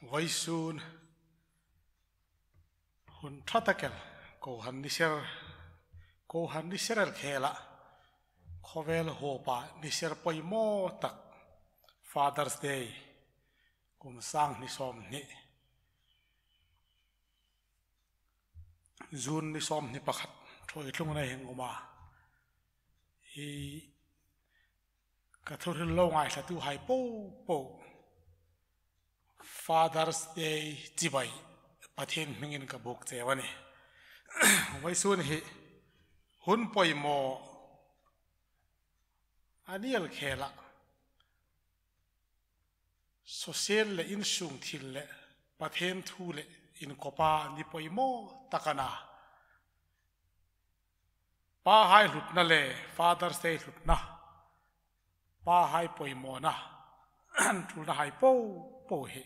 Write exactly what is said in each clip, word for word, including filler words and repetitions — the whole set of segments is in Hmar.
Vawisun hun ṭha tak el, kohran ni ser, kohran ni ser el khela, khawvel huopa ni ser poimaw tak, Father's Day, kum sang hni sawmhni, June ni sawmhni pakhat, ṭhuoi tlungna hin um a. Hi ka thuhril lo ngaithlatuhai popo Father's Day chibai Pathien hmingin ka buk cheu a nih. Vawisun hi hun poimaw a ni el khela, social le insung thil le Pathien thu le inkopa ni poimaw tak a na. Pahai hlutna le Father's Day hlutna, pahai poimawna, an ṭulnahai popo hi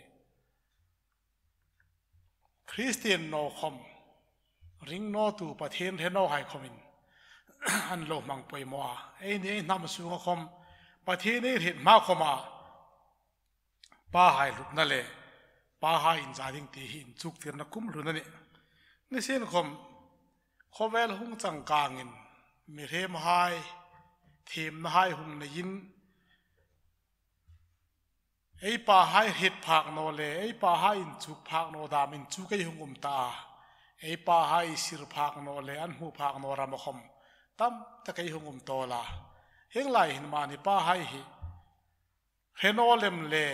Kristien naw khawm, ring nawtu Pathien hre nawhai khawmin an lo hmang poimaw a. Eini ei hnam sunga khawm, Pathien ei hriet hma khawma, pahai hlutna le pahai inza ding ti hi inchuktirna kum hlun a nih. Nisienkhawm, khawvel hung changkangin, mihriemhai, thiemnahai hung neiin, ei pahai hriet phak naw le, ei pahai inchuk phak naw dam inchuk ei hung um ta a. Ei pahai sir phak naw le, an hmu phak naw rama khawm tam tak ei hung um tawl a. Hieng lai hin mani pahai hi hre naw lem le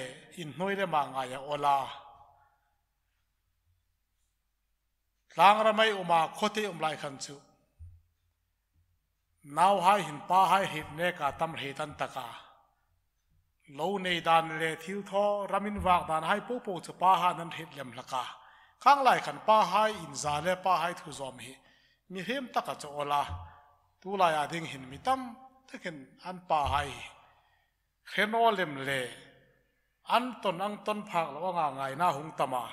inhnuoi lema ngai a awl a. Tlangrama ei um a, khawte ei um lai khan chu, nauhai hin pahai hriet neka tam hriet an tak a. Lo nei dan le thil thaw, ram invak danhai popo chu pahaiin an hriet lem hlak a. Khang lai khan pahai inza le pahai thu zawm hi mihriem taka chu awl a. Tulai a ding hin mi tam takin an pahai hre naw lem le an ton ang ton phak lo anga ngaina hung tam a.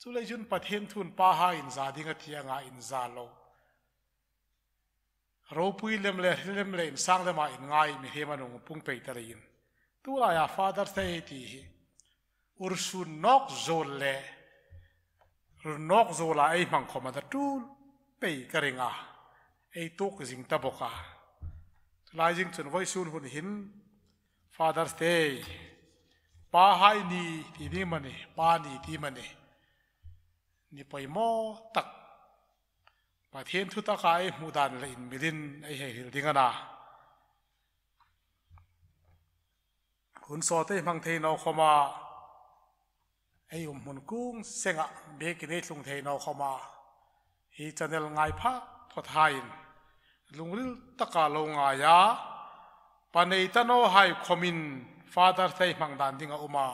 Chuleiin chun Pathien thun pahai inza ding a ti anga inza lo, ropui lem le, hre lem le, insang lema inngai mihriem an hung pung pei ta leiin, tulaia Father's Day ti hi ursun nawk zuol le run nawk zuola ei hmang khawm a na tul pei ka ring a, ei tuok zing ta bawk a. Tulai zing chun vawisun hun hin Father's Day, pahai ni ti ding am a ni, pa ni ti am a ni, ni poimaw tak, Pathien thu taka ei hmu dan le inmilin ei hei hril ding a na. Hun sawt ei hmang thei naw khawma, ei um hmun kung senga biekin ei tlung thei naw khawma, hi channel ngai phak phawt haiin lungril taka lo ngai a, pa nei ta nawhai khawmin Father's Day hmang dan ding a um a,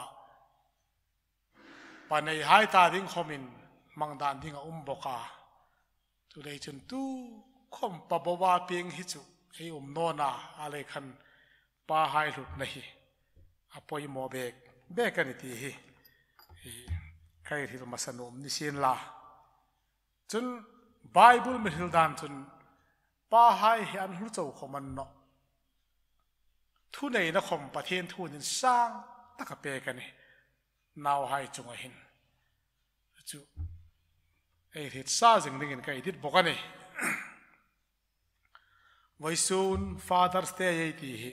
pa neihai ta ding khawmin hmang dan ding a um bawk a. Chuleiin chun tukhawm pa boa pieng hi chu ei um naw a, a lei khan pahai hlutna hi a poimaw bek bek a ni ti hi, hi ka hril hmasa nuom ni sien la. Chun Bible mi hril dan chun pahai hi an hlu chau khawm a ni nawh. Thuneina khawm Pathien thuin insang taka pek a nih, nauhai chunga hin. Chu ei hriet sa zing dingin ka indik bawk a nih. Vawisun Father's Day ei ti hi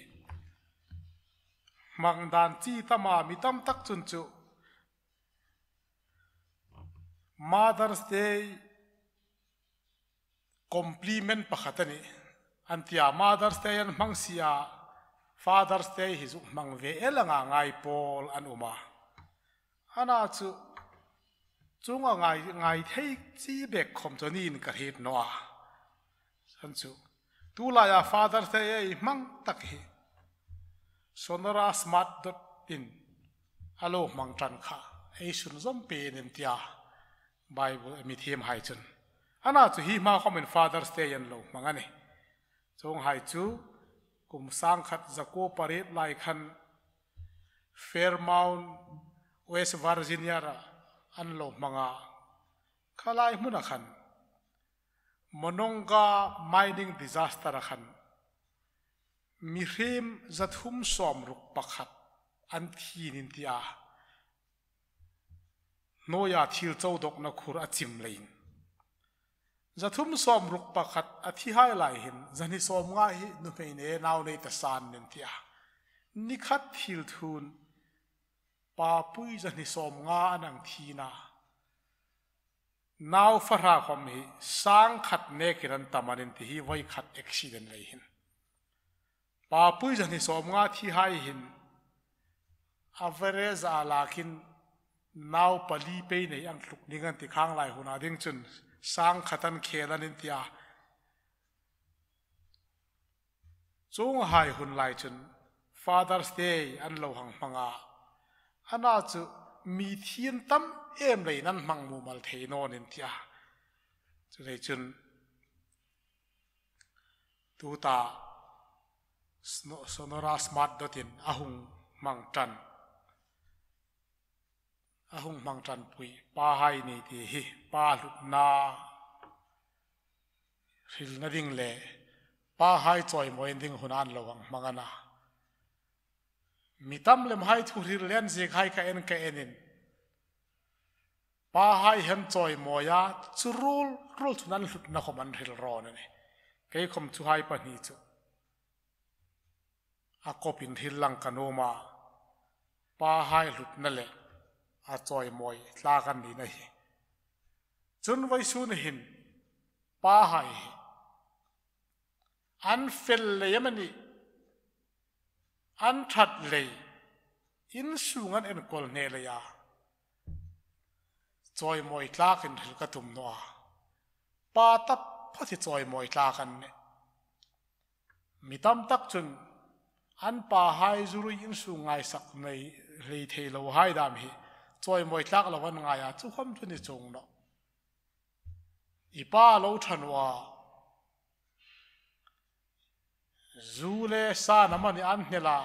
hmang dan chi tam a, mi tam tak chun chu Mother's Day compliment pakhat a nih an ti a, Mother's Day an hmang si a, Father's Day hi zuk hmang ve el anga ngai pawl an um a. Ana chu, chuong a ngai, ngai thei chi bek khawm chu a niin ka hriet naw a. San chu, tulaia Father's Day ei hmang tak hi Sonora Smart dot in a lo hmang ṭan kha, ei sunzawm pei an ti a, Bible mi thiemhai chun. Ana chu hi hma khawmin Father's Day an lo hmang a nih. Chuonghai chu kum sangkhat zakuo pariet lai khan Fairmount, West Virginia-a an lo hmang a. Kha lai hmuna khan Monongah mining disaster-a khan mihriem zathum sawmruk pakhat an thi an ti a. hnuoia thil chodokna khur a chim leiin. Zathum sawmruk pakhat a thi hai lai hin, zahni sawmnga hi nuhmei nei nau nei ta san ning an ti a. Ni khat thil thun, papui zahni sawmnga an hang thina. Nau fahra khom hi sangkhat nekin an tam an ti hi voi khat accident lei hin. Papui zahni sawmnga thi hai hin, average a lakin nau pali pei nei ang tluk ding an ti khang lai huna ding chun sangkhat an khel an ti a. Chuong hai hun lai chun Father's Day an lo hang hmang a. Ana chu mi thiem tam em leiin an hmang mumal thei naw ning an ti a. Chuleiin chun tuta Sono-, Sonora Smart dot in a hung hmang ṭan. A hung hmang ṭanpui, pahai ni ti hi, pa hlutna hrilna ding le, pahai chawimawi ding hun an lo hang hmang a na. Mi tam lem hai thu hril le an ziek hai ka en ka enin. Pahai hi an chawimawi a, chu ruol ruol chun an hlutna khom an hril rawn a nih. Kei khom chu hai pahni chu a kopin hril lang ka nuom a, pahai hlutna le a chawimawi tlak an nina hi. Chun vawisun hin pahai hi an fel lei amanih, an ṭhat lei, insung an enkawl hne leia chawimawi tlakin hril ka tum naw a. Pa taphawt hi chawimawi tlak an nih. Mi tam tak chun an pahai zu rui insung ngaisak nei hlei thei lo hai dam hi chawimawi tlak lo an ngai a, chu khom chu ni chuong nawh. I pa lo ṭha naw a, zu le san amanih an hnel a,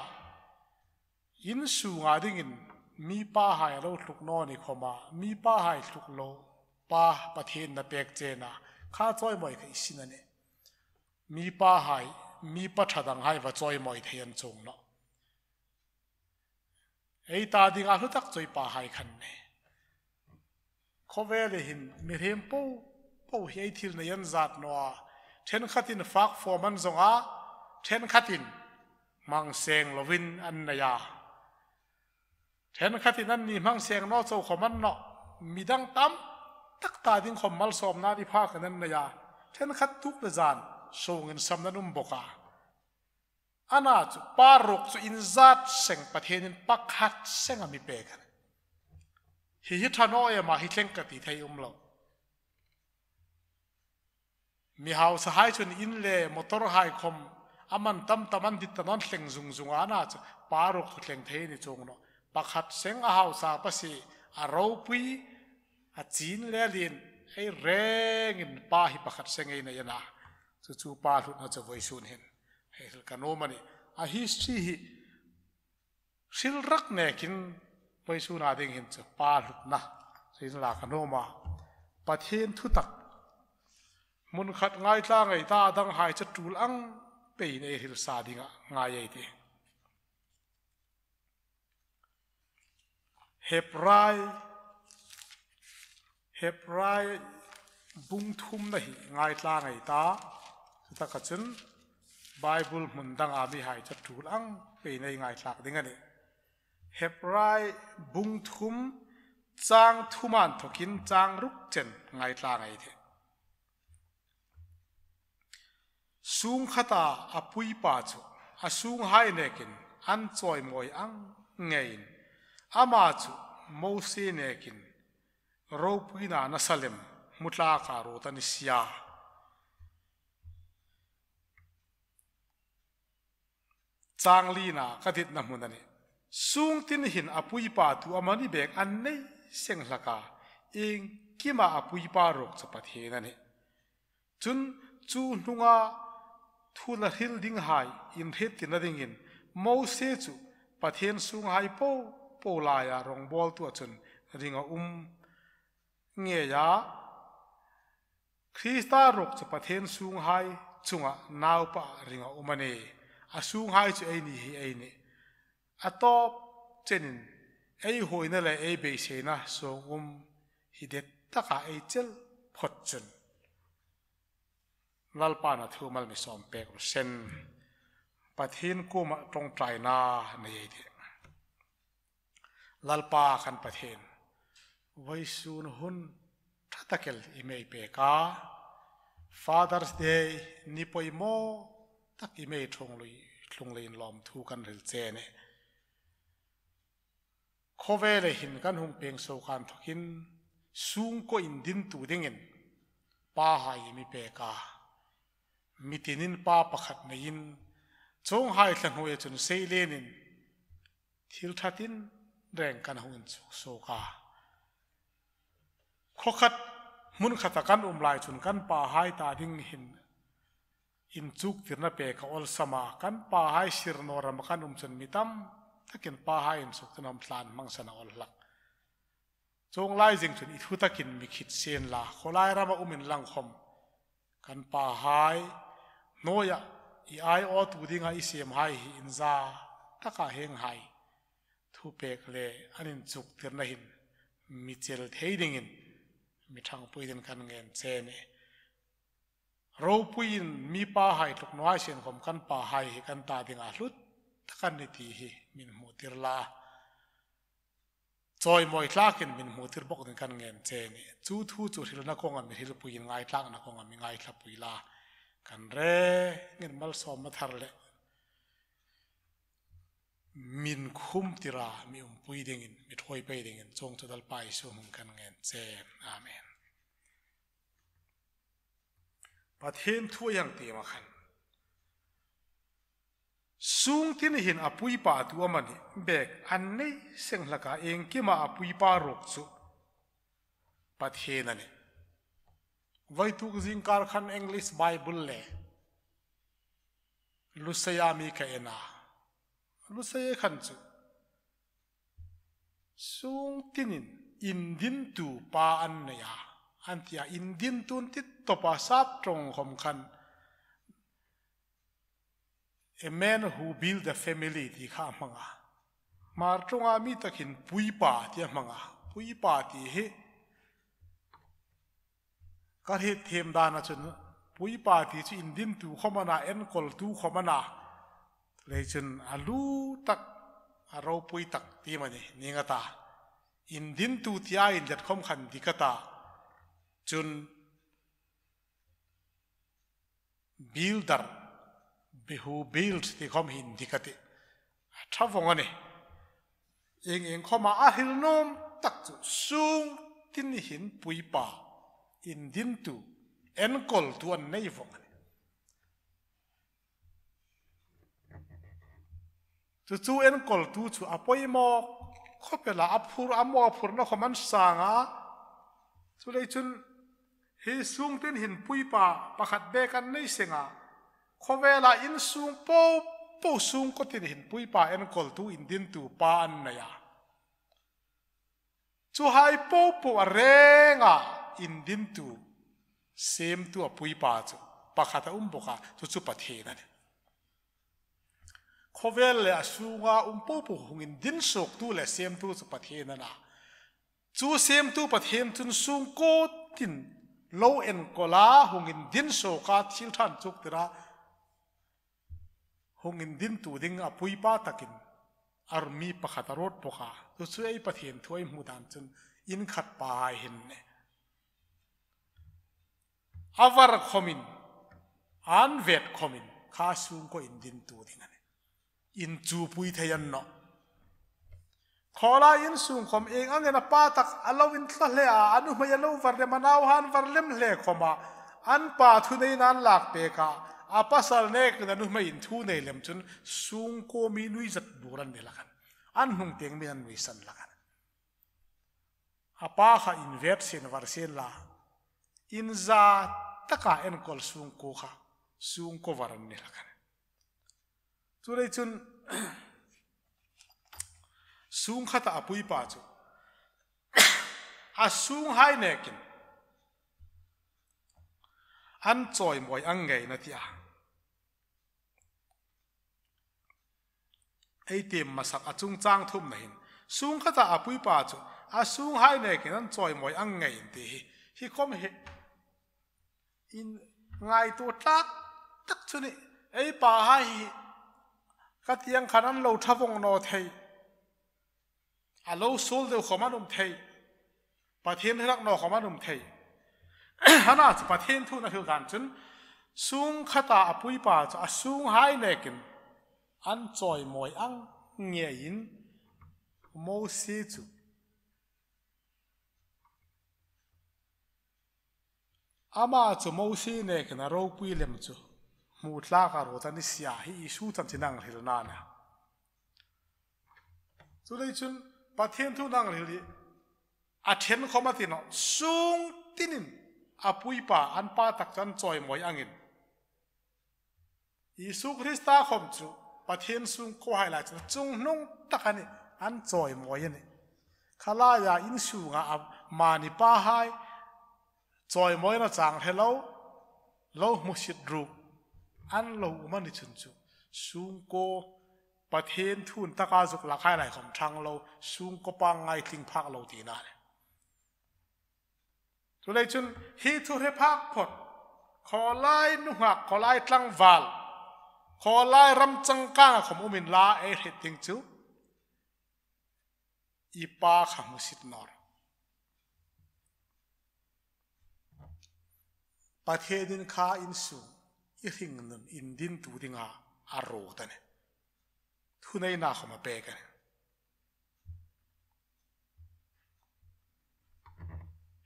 insunga dingin mi pahai lo tluk naw ni khoma, mi pahai tluk lo pa Pathien na pek chena, kha chawimawi kha i sin a nih. Mi pahai, mi pa ṭha dang hai va chawimawi thei an chuong nawh. Ei ta dinga hlu tak chu i pahai khan a nih. Khawvel hin mihriem po po hi ei thil nei an zat naw a. Ṭhenkhatin fak fawm an zong a, ṭhenkhatin hmang seng lovin an nei a. Ṭhenkhatin anni hmang seng naw chau khom an nawh. Midang tam tak ta ding khom malsawmna ni phak an nei a. Ṭhenkhat tuok le zan suongin sam an um bawk a. Ana chu pa ruok chu inzat seng Pathienin pakhat seng a mi pek a nih. Hi hi ṭha naw em a, hi thleng ka ti thei um lo. Mi hausa hai chun in le motor hai khom a man tam tam an dit ta naw an thleng zung zung a, ana chu pa ruok chu thleng thei ni chuong nawh. Pakhat seng a hausa pa si, a ropui, a chin le lien, ei rengin pa hi pakhat seng ei nei a na. Chu chu pa hlutna chu vawisun hin hei hril ka nuom a nih. A history hi hril rak nekin vawisuna ding hin chu pa hlutna hril la ka nuom a. Pathien thutak hmun khat ngaithlak ngei ta, a dang hai chu tul ang peiin ei hril sa dinga ngai ei tih. Hebrai, Hebrai bung thumna hi ngaithlak ngei ta. Chutaka chun Bible hmun danga mi hai chu tul ang peiin ei ngaithlak ding a nih. Hebrai bung thum chang thuma inthokin chang ruk chen ngaithlak ngei ei tih. Sung khata a puipa chu a sunghai nekin an chawimawi ang ngeiin, ama chu Mosie nekin ropuina nasa lem hmu tlaka ruot a ni si a. Chang lina ka ditna hmun a nih. Sung tin hin a puipa tu amani bek an nei seng hlak a, iengkima a puipa ruok chu Pathien a nih. Chun chu hnunga thu la hril dinghai inhriettirna dingin Mosie chu Pathien sunghai po po laia rawngbawltua chun ring a um ngei a. Krista ruok chu Pathien sunghai chunga naupa ring a um a nih. A sunghai chu eini hi ei nih. A tawp chenin ei huoina le ei beiseina suong um i det taka ei chel phot chun Lalpan a thu mal mi sawm pek ru sen. Pathien kuoma ṭawngṭaina nei ei tih. Lalpa kan Pathien, vawisun hun ṭha tak el i mi pek a, Father's Day ni poimaw tak i mi ṭhung lui, tlung leiin lawmthu kan hril che a nih. Khawvela hin kan hung peng suok a inthokin sungkuo indintu dingin pahai i mi pek a, mi tinin pa pakhat neiin chuonghai thla hnuoia chun seilenin thil ṭha tinreng kan hung inchuk suok a. Khaw khat, hmun khata kan um lai chun kan pahai ta ding hin inchuktirna pek a awlsam a, kan pahai sir naw rama kan um chun mi tam takin pahai inchuktirna hmang tlan hmangsan a awl hlak. Chuong lai zing chun i thu takin mi khit sien la, khawlai rama um inlang khom kan pahai hnuoia i aiawtu dinga i siemhai hi inza taka hienghai thupek le an inchuktirna hin mi chel thei dingin mi ṭhangpui dingin kan ngen che a nih. Ropuiin mi pahai tluk naw hai sien khom kan pahai hi kan ta dinga hlu tak an nih ti hi min hmutir la, chawimawi tlakin min hmutir bawk dingin kan ngen che a nih. Chu thu chu hrilna kawnga mi hrilpuiin ngaithlakna kawnga mi ngaithlapui la, kan rengin malsawmna thar le min khumtira mi umpui dingin, mi ṭhuoi pei dingin chuong chu Lalpa Isu hmingin kan ngen che. Amen. Pathien thu a hang tiem a khan, sungtin hin a puipa tu amanih bek an nei seng hlak a, iengkima a puipa ruok chu Pathien a nih. Vawituk zingkar khan English Bible le Luseia mi ka en a, Luseia khan chu sungtinin indintu pa an nei a, an ti a. Indintu an ti tawpa sap ṭawng khom khan a man who build a family ti kha a hmang a. Hmar ṭawnga mi takin puipa ti a hmang a. Puipa ti hi ka hriet thiem dana chun puipa ti chu indintu khom a na, enkawltu khom a na. Leiin chun a lu tak, a ropui tak ti mani ning a ta. Indintu tia inlet khom khan dik a ta. Chun builder, be-, who built ti khom hi indik a tih. A ṭha vawng a nih. Ieng ieng khoma a hril nuom tak chu sungtin hin puipa, indintu, enkawltu an nei vawng a nih. Chu chu enkawltu chu a poimaw khawp el a, a phur, a maw a phurna khom an sang a. Chuleiin chun hi sungtin hin puipa pakhat bek an nei seng a. Khawvela insung popo sungkuotin hin puipa enkawltu indintu pa an nei a. Chuhai popo a renga indintu, siemtu a puipa chu pakhat a um bawk a, chu chu Pathien a nih. Khawvel le a sunga um popo hung indin suoktu le siemtu chu Pathien a na. Chu siemtu Pathien chun sungkuotin lo enkawl a, hung indin suok a, thil ṭha inchuktir a, hung indintu ding a puipa takin a mi pakhat a ruot bawk a. Chu chu ei Pathien thu ei hmu dan chun inkhat pahai hin a nih. A var khomin, an vet khomin, kha sungkuo indintu ding a nih. Inchupui thei a ni nawh. Khawlai insung khom ieng angin a pa tak a lo inthlaw hle a, a nuhmei a lo var lem a, nauhai an var lem hle khoma, an pa thuneina an lak pek a, a pasal nekin a nuhmeiin thu nei lem chun sungkuo mi nuizat bur an ni hlak a nih. An hnung tieng mi an nuisan hlak a nih. A pa kha invet sien var sien la, inza taka enkawl sungkuo kha, sungkuo var an ni hlak a nih. Chuleiin chun sung khata a puipa chu a sunghai nekin an chawimawi ang ngeiin a ti a. Ei tiem hmasak a chungchang thumna hin Sungkhata a puipa chu a sunghai nekin an chawimawi ang ngei in ti hi, hi khom hi in ngaituo tlak tak chu ni. Ei pahai hi ka tiang khan an lo ṭha vong naw thei, a lo suol deu khom an um thei, Pathien hre rak naw khom an um thei. Hana chu Pathien thu a hril dan chun, sungkhata a puipa chu a sunghai nekin an chawimawi ang ngeiin Mosie chu, ama chu Mosie nekin a ropui lem chu hmu tlak a ruot a ni si a, hi Isu chanchin ang hrilna a nih. Chuleiin chun Pathien thu ang hril hi a ṭhen khom a ti naw, sung tinin a puipa an pa tak chu an chawimawi angin, Isu Krista khom chu Pathien sungkuohai lai chun chungnung tak a nih, an chawimawi a nih. Khalaia insunga a mani pahai chawimawina chang hre lo, lo hmusit ruk an lo um a ni chun chu, sungkuo Pathien thu taka zuk lakhai lai khom ṭhang lo, sungkuo pangngai tling phak lo tina a nih. Chuleiin chun hi thu hre phak phot, khawlai nunghak, khawlai tlangval, khawlai ram changkanga khom um inla ei hriet ding chu, i pa kha hmusit naw ro. Pathienin kha insung, i hringnun indintu dinga a ruot a nih. Thuneina khom a pek a nih.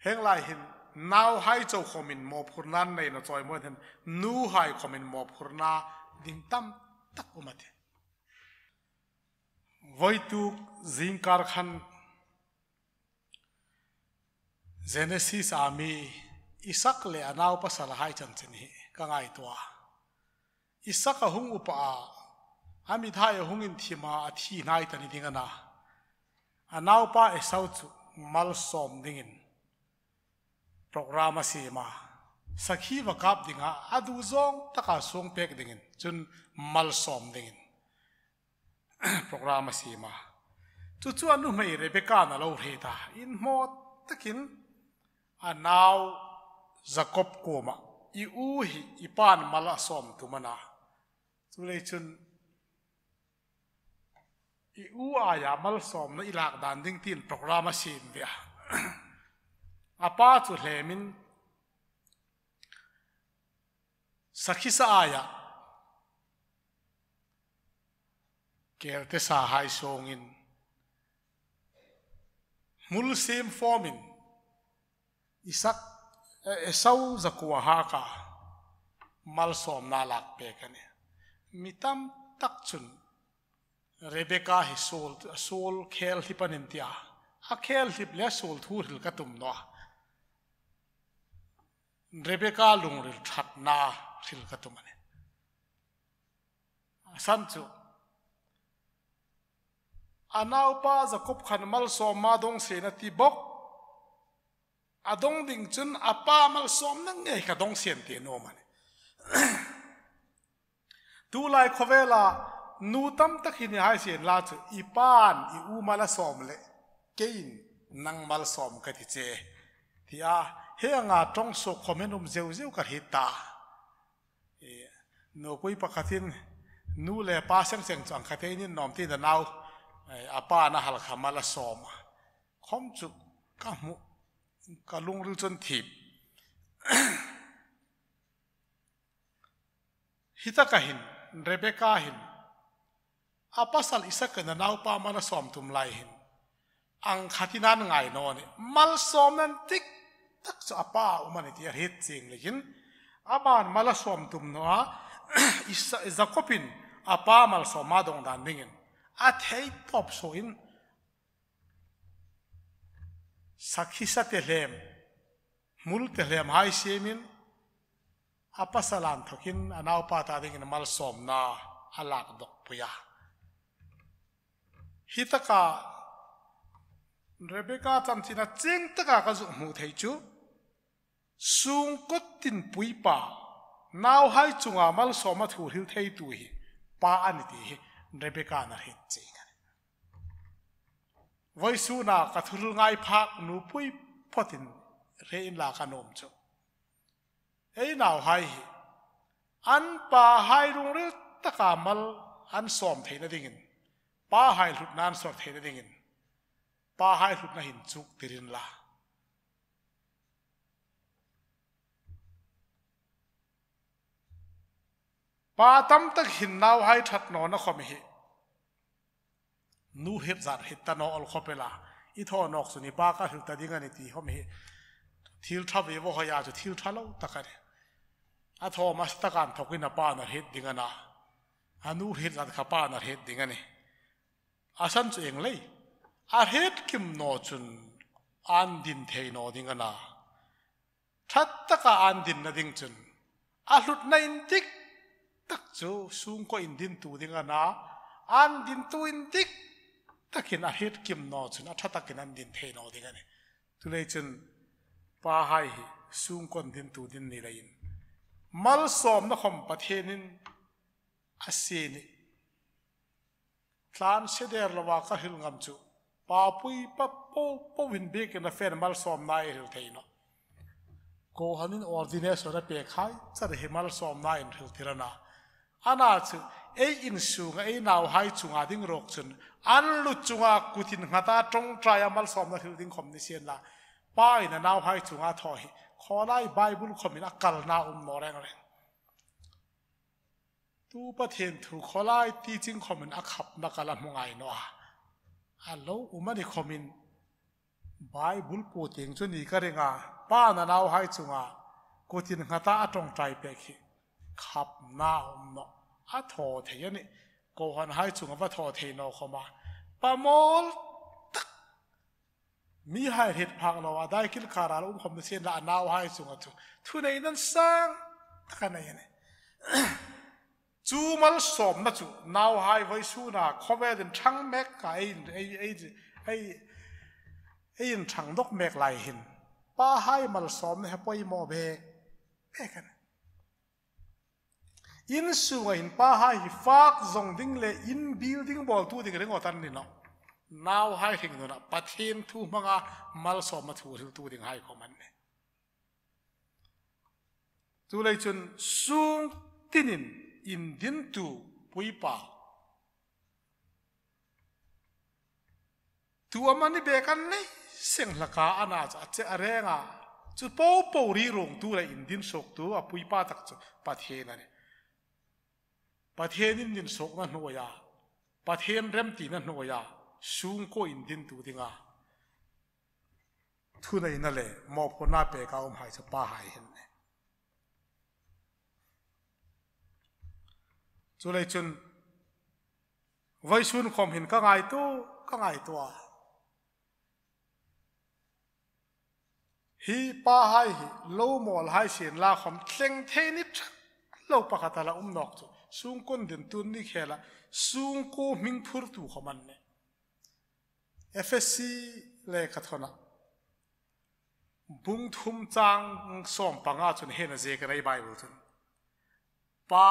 Hieng lai hin nauhai chau khomin mawphurna an nei naw chawimawin hin, nuhai khomin mawphurna ding tam tak um a tih. Vawituk zingkar khan Genesis-a mi Isak le a nau pasalhai chanchin hi ka ngaituo a. Isak a hung upa a, a mithai a hung inthim a, a thi hnai ta ni ding a na. A naupa Esau chu malsawm dingin program a siem a. Sakhi va kap dinga, a duh zawng taka suong pek dingin, chun malsawm dingin program a siem a. Chu chu a nuhmei Rebeka'n a lo hriet a, inhmaw takin a nau Jakob kuoma, "I u hi i pa'n mal a sawm tum a na. Chuleiin chun i u aia malsawmna i lak dan ding," tiin program a siem ve a. A pa chu hlemin sakhisa aia kerte sahai suongin, hmul siem fawmin Isak, eh, Esau zakua haka malsawmna lak pek a nih. Mi tam tak chun Rebeka hi suol, suol khel hlip a nih an ti a. A khel hlip le suol thu hril ka tum naw a. Rebeka lungril ṭhatna hril ka tum a nih. A san chu, a naupa Jakob khan malsawm a dong sien a ti bawk. A dong ding chun a pa malsawmna ngei kha dong sien ti nuom a nih. Tulai khawvela nu tam tak hi ni hai sien la chu, "I pa'n i u mal a sawm leh keiin nang malsawm ka ti che," tia, hienga ṭawng suok khom hin um zeu zeu ka hriet ta. E, nupui pakhatin nu le pa seng seng chu ang kha thei ni naw am ti, a nau, e, a pa'n a hal kha mal a sawm a. Khom chu ka hmu, ka lungril chun thip. Hi taka hin, Rebeka hin, a pasal Isakin a naupa mal a sawm tum lai hin, ang khatin an ngai naw nih. Malsawmna tik tak chu a pa a um a nih ti a hriet chieng leiin, a pa'n mal a sawm tum naw a, Isa-, Jakobin a pa malsawm a dong dan dingin, a thei tawp suoin, sakhisa tehlem, hmul tehlem hai siemin, a pasal a inthokin a naupa ta dingin malsawmna a lak dawkpui a. Hi taka Rebeka chanchin a chieng taka ka zuk hmu thei chu, sungkuo tin puipa, nauhai chunga malsawmna thu hril theitu hi pa a nih ti hi Rebeka'n a hriet chieng a nih. Vawisuna ka thuhril ngai phak nupui phawtin hre inla ka nuom chu, ei nauhai hi an pahai lungril taka mal an sawm theina dingin, pahai hlutna an sawr theina dingin, pahai hlutna hin chuktir inla. Pa tam tak hin nauhai ṭhat nawna khawm hi nu hriet zat hriet ta naw awl khawp el a. I thaw nawk chun i pa ka hril ta ding a nih ti khawm hi thil ṭha ve vaw hoi a chu thil ṭha lo tak a nih. A thaw hmasa taka inthawkin a pa a na hriet ding a na, a nu hriet zat kha pa a na hriet ding a nih. A san chu ieng lei, a hriet kim naw chun an din thei naw ding a na. Ṭha taka an dinna ding chun a hlutna indik tak chu sungkuo indintu ding a na, an dintu indik takin a hriet kim naw chun a ṭha takin an din thei naw ding a nih. Chuleiin chun pahai hi sungkuo indintu ding ni leiin malsawmna khawm Pathienin a sie a nih. Tlan se der loa ka hril ngam chu, papui pa po po hin biekin a fe malsawmna ei hril thei nawh. Kohranin ordination a pek hai char hi malsawmna inhriltir a na. A na chu ei insunga ei nauhai chunga ding ruok chun an lu chunga kut innghat a ṭawngṭaia malsawmna hril ding khawm ni sien la, pain a nauhai chunga thaw hi khawlai Bible khawmin a kalna um naw reng reng. Tu Pathien thu khawlai teaching khawmin a khapna kal a hmu ngai naw a. A lo um a ni khawmin Bible po tieng chu ni ka ring a, pain a nauhai chunga kut innghat a ṭawngṭai pek hi khapna um naw. A thaw thei a nih. Kohranhai chunga va thaw thei naw khawma, pa mawl tak, mihai hriet phak loa daikil kara lo um khawm ni sien la, a nauhai chunga chu thuneina sang tak a nei a nih. Chu malsawmna chu nauhai vawisuna khawvelin ṭhang mek a, ei, ei, ei, ei, ei inṭhang dawk mek lai hin pahai malsawmna hi a poimaw bek bek a nih. Insunga hin pahai hi fak zawng ding le in building bawltu ding ringawt an ni nawh. Nauhai hringnuna Pathien thu hmanga malsawmna thu hriltu dinghai khawm an nih. Chuleiin chun sung tinin indintu puipa, tu amani bek an nei seng hlak a, a na chu a che a reng a, chu po po ri ruongtu le indin suoktu a puipa tak chu Pathien a nih. Pathien indin suokna hnuoia, Pathien remtina hnuoia sungkuo indintu dinga thuneina le mawphurna peka umhai chu pahai hin a nih. Chuleiin chun vawisun khawm hin ka ngaituo, ka ngaituo a, hi pahai hi lo mawl hai sien la khawm thleng thei ni ṭha lo pakhat a la um nawk chu sungkuo indintu ni khela sungkuo hming phurtu khawm an nih. Efesi lekhathawna bung thum chang sawm panga chun hieng hin a ziek a nei Bible chun, Pa,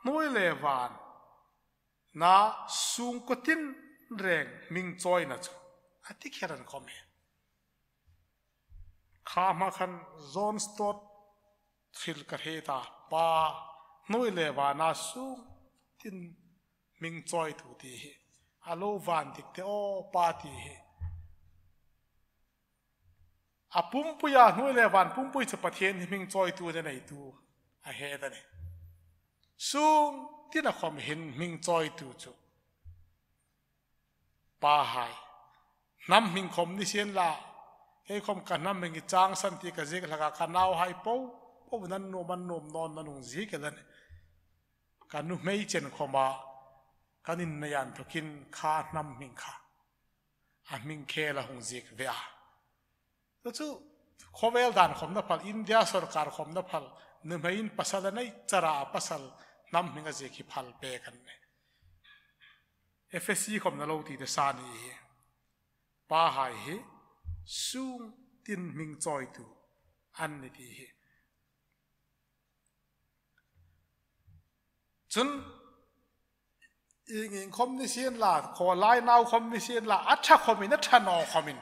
hnuoi le vana sungkuo tinreng hming chawina chu, a ti kher an khawm hi. Kha hma khan John Stott hril ka hre ta, Pa, hnuoi le vana sung tin hming chawitu ti hi. A lo van dik te aw, Pa ti hi. A pumpuia hnuoi le van pumpui chu Pathien hi hming chawitu le neitu a hriet a nih. Sung tina khawm hin hming chawitu chu pahai. Hnam hming khawm ni sien la, kei khawm ka hnam hming hi Changsan ti ka ziek hlak a, ka nauhai po po nan nuom an nuom naw an hung ziek el a nih. Ka nuhmei chen khawma kan innei inthawkin kha hnam hming kha a hming khela hung ziek ve a. Chu chu khawvel dan khawmna phal, India sawrkar khawmna phal, nuhmeiin pasal a nei chara a pasal hnam hming a ziek hi phal pek an nih. Efesi khawmna lo ti te sa ni hi. Pahai hi sung tin hming chawitu an nih ti hi. Chun Ieng ieng khawm ni sien la, khawlai nau khawm ni sien la, a ṭha khawmin, a ṭha naw khawmin,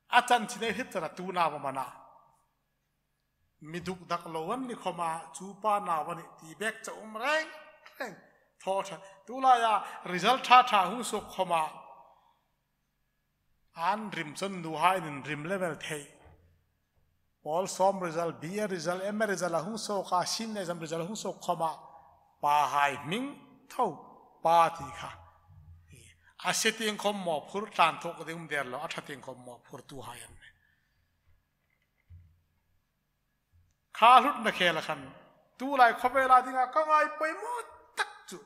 a chanchin ei hriet char a tu nau am a na. Mi dukdak lo an ni khawma, chu pa nau a nih ti bek chu um reng reng. Thaw ṭha, tu laia result ṭha ṭha hung suok khawma, an rim chun nuhaiin inrim lem el thei. Pawl sawm result, B A result, M A result a hung suok a, senior exam result a hung suok khawma, pahai hming tho, pa ti kha. A se tieng khawm mawphur, tlan thawk ding um der lo, a ṭha tieng khawm mawphurtuhai an nih. Kha hlutna khela khan, tulai khawvela dinga ka ngai poimaw tak chu,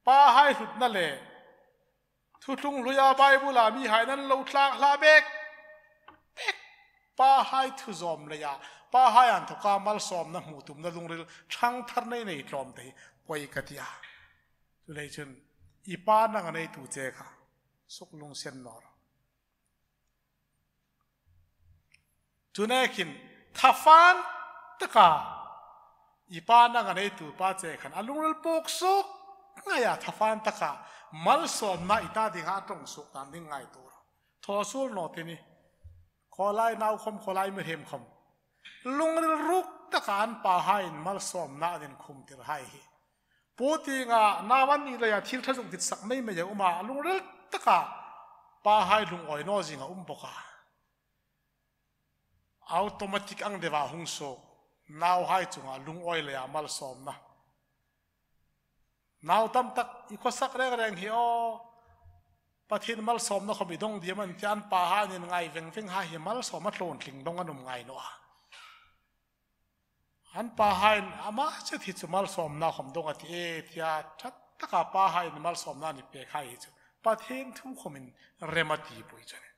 pahai hlutna le, thuthlung hluia Bible-a mihaiin an lo tlak hla bek bek, pahai thu zawm leia, pahai inthawka malsawmna hmu tumna lungril ṭhang thar nei nei tlawm te hi poi ka ti a. Chuleiin chun, i pa nang a neitu che kha, suk lungsen naw ro. Chu nekin, thafan taka i pa nang a neitu pa che khan a lungril puok suok ngaia, thafan taka malsawmna i ta dinga a ṭawng suok dan ding ngaituo ro. Thaw suol naw ti ni. Khawlai nau khawm, khawlai mihriem khawm, lungril ruk taka an pahaiin malsawmna an inkhum tir hai hi, pu tienga nau an ni leia thil ṭha zuk ditsak mei mei a um a, a lungril taka pahai lungawi naw zing a um bawk a. Automatic ang deua hung suok, nauhai chunga lungawi leia malsawmna. Nau tam tak i khawsak reng reng hi aw, Pathien malsawmna khawm i dong diem an ti, an pahaiin ngai veng veng hai hi malsawm a tlawn tling dong an um ngai naw a. An pahaiin ama chet hi chu malsawmna khawm dong a ti e, tia ṭha taka pahaiin malsawmna an pek hai hi chu Pathien thu khawmin rem a ti pui chu a nih.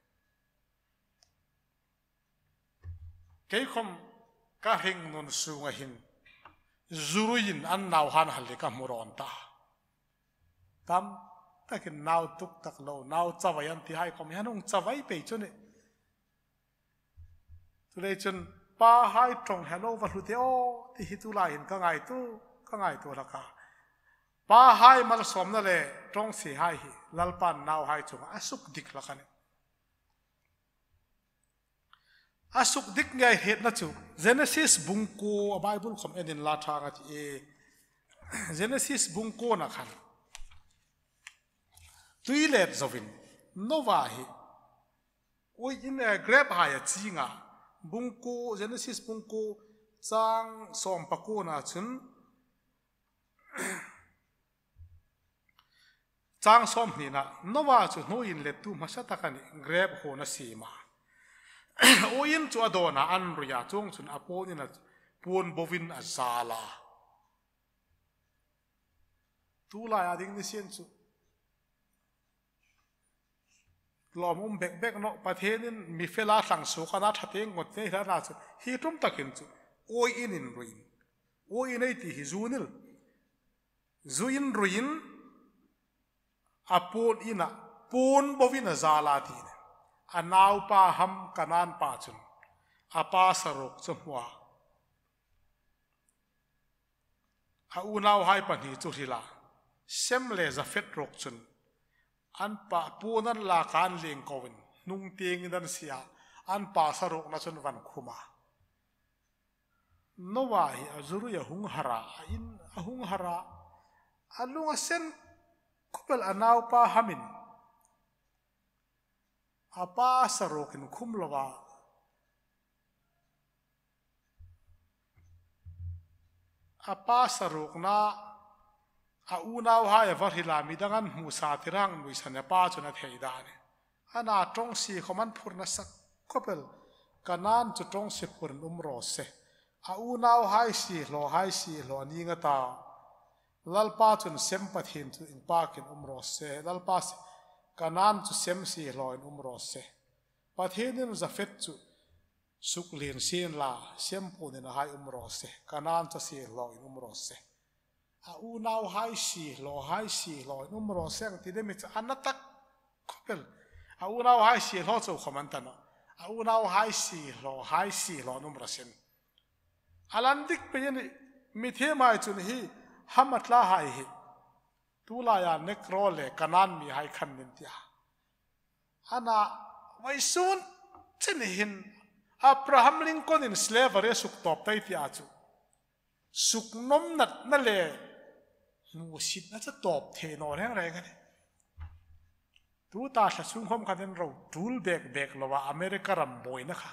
Kei khawm ka hringnun sunga hin, zu ruiin an nauhai hal hi ka hmu rawn ta. Tam takin nau tuk tak lo, nau chavai an ti hai khawm hi an hung chavai pei chu a nih. Chuleiin chun, pahai ṭawng hre lo va hlu de aw, ti hi tulaiin ka ngaituo, ka ngaituo hlak a. Pahai malsawmna le ṭawngsie hai hi Lalpan nauhai chunga a suk dik hlak a nih. A suk dik ngei hrietna chu Genesis bung kuo, a Bible khawm en inla ṭha ang a ti e. Genesis bung kuona khan, tuilet zoin Nova hi uiin, eh, grape hai a ching a. Bung kuo, Genesis bung kuo, chang sawm pakuona chun, chang sawm hnina, Nova chu hnuoi inlettu hmasa tak a nih, grape huon a siem a. Uiin chu a dawn a, an rui a, chuongchun a puon ina puon boin a zal a. Tulaia ding ni sien chu lawm um bek bek naw, Pathienin mi fela thlang suok a na, ṭha tieng ngawt nei hlak a na chu, hi tum takin chu uiin inruiin, uiin ei ti hi zu ni el, zu inruiin a puon ina puon boin a zal a ti a nih. A naupa Ham, Kanan pa chun a pa Saruk chu a hmu a. A unauhai pahni chu a hril a, Sem le Jafet ruok chun an pa puon an lak a, an leng koin hnung tiengin an sie a, an pa Sarukna chun an khum a. Nova hi a zu rui a hung har a, a in a hung har a, a lung a sen khawp el a naupa Hamin a pa Sarukin khum loa, a pa Sarukna a unauhai a va hril a, midang an hmu sa tirang nuisan a pa chun a thei dan a nih. Ana ṭawngsie khawm an phur nasa khawp el, Kanan chu ṭawngsie phurin um raw se. A unauhai siehlawhai siehlaw a ning a ta. Lalpa chun Sem Pathien chu inpakin um raw se. Lalpa si-, Kanan chu Sem siehlawin um raw se. Pathienin Jafet chu suk lien sien la, Sem puon ina hai um raw se. Kanan chu siehlawin um raw se. A unauhai siehlawhai siehlawin um raw se ang ti demi chu a na tak khawp el. A unauhai siehlaw chau khawm an ta nawh. A unauhai siehlawhai siehlawin um raw se. A lan dik pei a nih, mithiemhai chun hi Ham a tlahai hi Tulaia Negro le Kanan mihai khan min ti a. Ana, vawisun chen hin Abraham Lincoln-in slavery a suktawp ta ei ti a chu, suknawmnatna le hmusitna chu tawp thei naw reng reng a nih. Tuta thla sung khawm khan en ro, tul bek bek loa America ram buoina kha.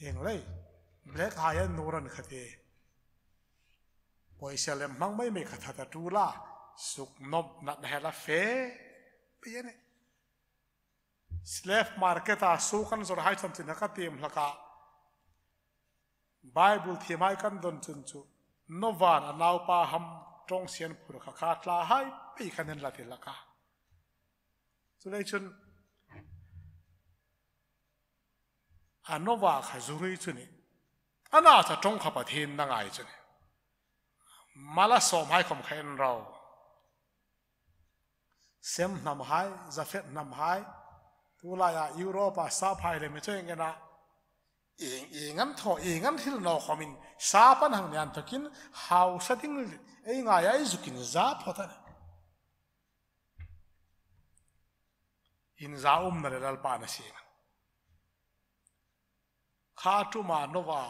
Ieng lei, black hai an nuran kha te. Pawisa lem hmang mai mai kha thata tula, suknawmnatna hela fe pei a nih. Slave market-a suok an zawrhai chawm chin kha ka tiem hlak a. Bible thiemhai kan don chun chu, Novan a naupa ham ṭawng sian phur kha kha tla hai pei khan en la ti hlak a. Chuleiin chun, a Nova kha zu rui chu ni. Ana chu ṭawng kha Pathien a ngai chu ni. Mala sawmhai khawm kha en ro. Sem hnamhai, Japheth hnamhai, tulaia Europe-a saphai le mi chu ieng ena, ieng, ieng an thaw, ieng an hril naw khawmin sap an hang ni inthawkin hausa ding ei ngaia ei zukin za phawt a nih. Inzaumna le Lalpan a siem. Kha ṭuma Nova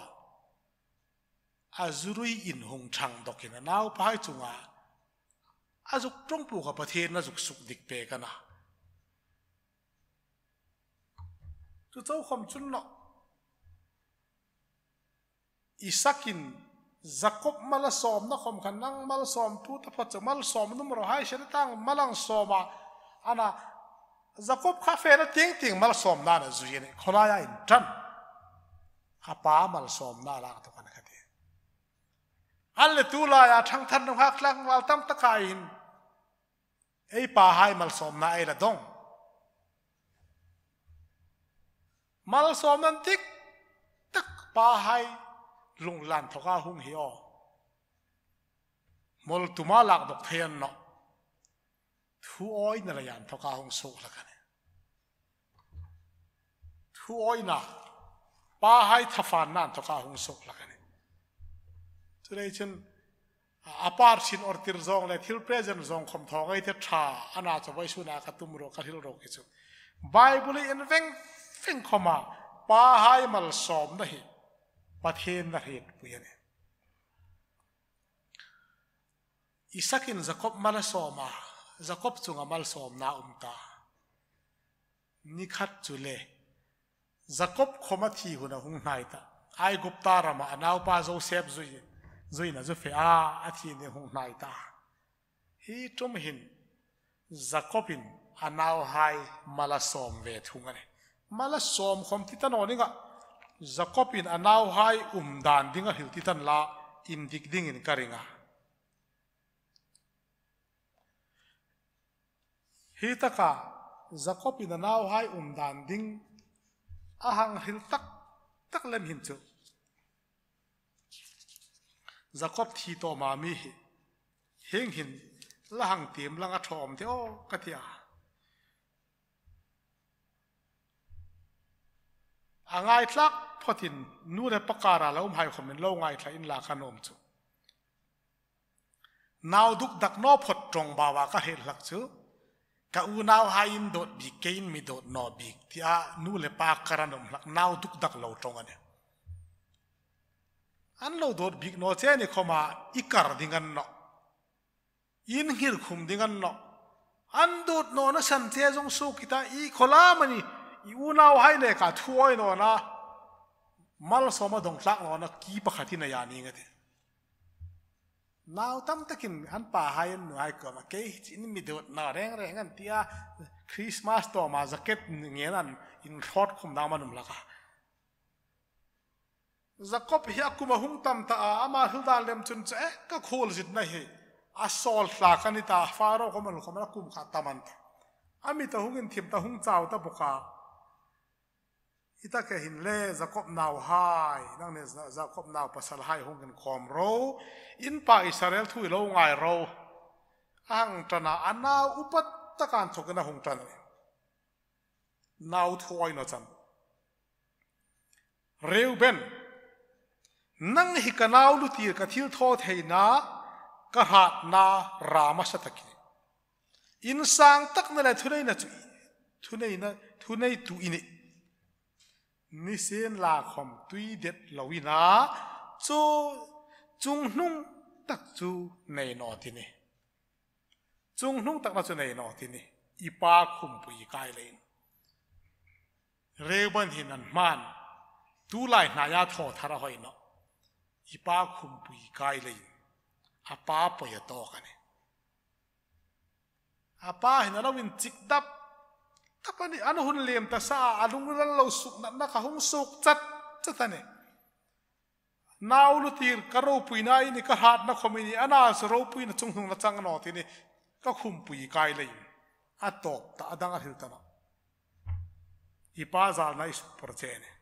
a zu rui in hung ṭhang dawkin a naupahai chunga a zuk ṭawng phu kha Pathienin a zuk sukdik pek a na. Chu chau khawm chun naw. Isakin Jakob mala sawmna khawm khan, nang mal sawm tu ta phawt chu, mal sawm nuom ro hai, sena tang mal ang sawm a. Ana, Jakob kha fena tieng tieng mal sawmna a zui a nih, khawlaia inṭan. A pa mal sawmna a lak dawk a na kha ti. An le tulaia ṭhangthar nunghak tlangval tam taka hin ei pahai mal sawmna ei la dawng. Mal sawmna dik tak pahai lunglen inthoka hung hi aw. Mawl tuma lak dawk thei a ni naw. Thuawina le inthoka hung suok hlak a nih. Thuawina, pahai thafanna inthoka hung suok hlak a nih. Chuleiin chun, a par sin ortir zawng le thil present zawng khawm thaw ngei ti ṭha a na chu vawisuna ka tum ro, ka hril ro khi chu. Bible-in veng veng khawma pahai mal sawmna hi Pathienin a hrietpui a nih. Isakin Jakob mal a sawm a, Jakob chunga mal sawmna um ta. Ni khat chu le, Jakob khawm a thi hun a hung hnai ta. Aigupta rama a naupa Joseph zui, zuiin a zu fe a, a thi ni hung hnai ta. Hi ṭum hin Jakobin a nauhai mal a sawm ve thung a nih. Mal a sawm khawm ti ta naw ning a. Jakobin a nauhai um dan ding a hril ti ta inla, indik dingin ka ring a. Hi taka Jakobin a nauhai um dan ding a hang hril tak tak lem hin chu, Jakob thi tawma mi hi, hieng hin la hang tiem lang a ṭhawm de aw ka ti a. A ngaithlak phawtin nu le pa kara lo um hai khawmin lo ngaithla inla ka nuom chu. Nau dukdak naw phawt ṭawngbau a ka hriet hlak chu, ka unauhai in dawt bik, keiin mi dawt naw bik tia nu le pa kara nuom hlak, nau dukdak lo ṭawng a nih. An lo dawt bik naw che ni khawma i kar ding a ni naw. In nghir khum ding a ni naw. An dawt nawna san che zong suok i ta, i khawlam a ni, i unauhai neka thuawi nawna, mal sawma dawng tlak nawna ki pakhat i nei a ning a tih. Nau tam takin an pahai an nuhai kuoma, kei hi chin mi dawt naw reng reng an tia, Christmas tawma jacket ngen an inhlawt khum dam an um hlak a. Jakob hi a kum a hung tam ta a, ama hril dan lem chun chu, eh, ka khualzinna hi a sawl hlak a ni ta, Pharaoh khawm an khawm a kum kha tam an ta. A mit a hung inthim ta, hung chau ta bawk a. I ta ke hin le Jakob nauhai, nangni Ja-, Jakob naupasalhai hung inkhawm ro, in pa Israel thu i lo ngai ro. A hang ṭan a, a nau upat taka inthawkin a hung ṭan. Nau thuawi naw chan. Reuben, nang hi ka nau lutir, ka thilthawtheina, ka hratna ra hmasa tak i nih. Insang takna le thuneina chu, thuneina, thuneitu i nih. Nisienla khom tui det lo i na, chu chunghnung tak chu nei naw ti nih. Chunghnung takna chu nei naw ti nih. I pa khumpui kai leiin. Reuben hin an hman. Tulai hnaia thaw thar a hoi nawh. I pa khumpui kai leiin. A pa poi a tawk a nih. A pa hin a lo inchik dap dap a nih. An hun liem ta sa a, a lungril lo suknatna kha hung suok chat chat a nih. Nau lu tir ka ropuina i nih, ka hratna khom i nih, a na chu ropuina chunghnungna chang naw ti nih, ka khumpui kai leiin. A tawp ta, a dang a hril ta nawh. I pa zalna i suk por che a nih.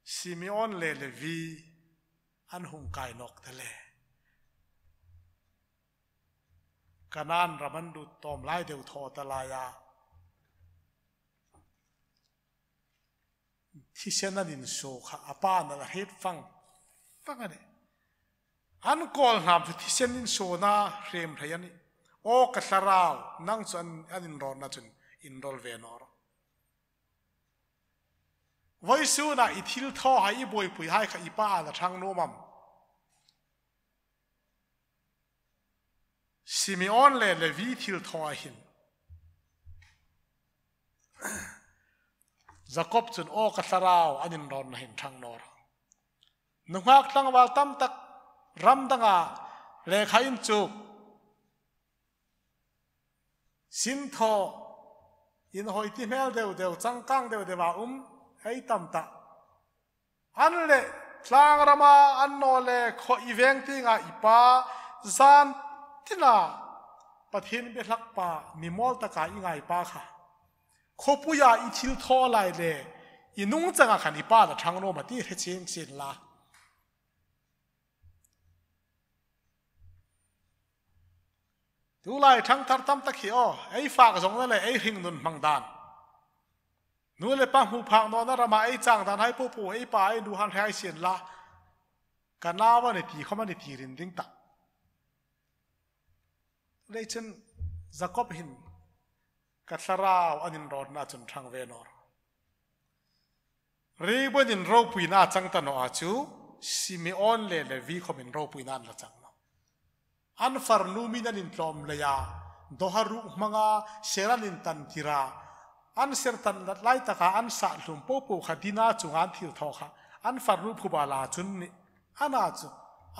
Simeon le Levi an hung kai nawk ta le. Kanan ram an lut tawm lai deu thaw ta laia thisen an insuo kha a pa'n a la hriet fang fang a nih. An kawl hnam chu thisen insuona hrem hrei a nih. Aw ka thlarau, nang chu an, an inrawtna chun inrawl ve naw rawh. Vawisuna i thilthaw hai, i buoipui hai kha i pa'n a la ṭhang nuom am? Simeon le Levi thilthawhai hin Jakob chun, aw ka thlarau, an inrawtna hin ṭhang naw rawh. Nunghak tlangval tam tak ram danga lekha inchuk, sin thaw, inhawi ti hmel deu deu, changkang deu deu a um ei tam tah. An le tlang rama an naw le khaw i veng tienga i pa zan tina Pathien biel hlak pa, mi mawl taka i ngai pa kha khawpuia i thilthaw lai le i nungchanga khan i pa'n a ṭhang nuom a ti hre chieng chieng la. Tulai ṭhangthar tam tak hi aw, ei fak zawngna le ei hringnun hmang dan, nu le pa hmu phak nawna rama ei chang dan hai po po, ei pa ei nu han hai sien la, ka nau a ni ti khom a ni ti ring ding tak. Leiin chun Jakob hin, ka thlarau, an inrawtna chun ṭhang ve naw rawh. Reuben-in ropuina a chang ta naw a chu, Simeon le Levi khomin ropuina an la chang nawh. An farnu min an intlawm leia, doha ruk hmanga ser an intan tir a, an ser tan lai taka an sah hlum po po kha dina chunga an thilthaw kha an farnu phuba la chun ni, ana chu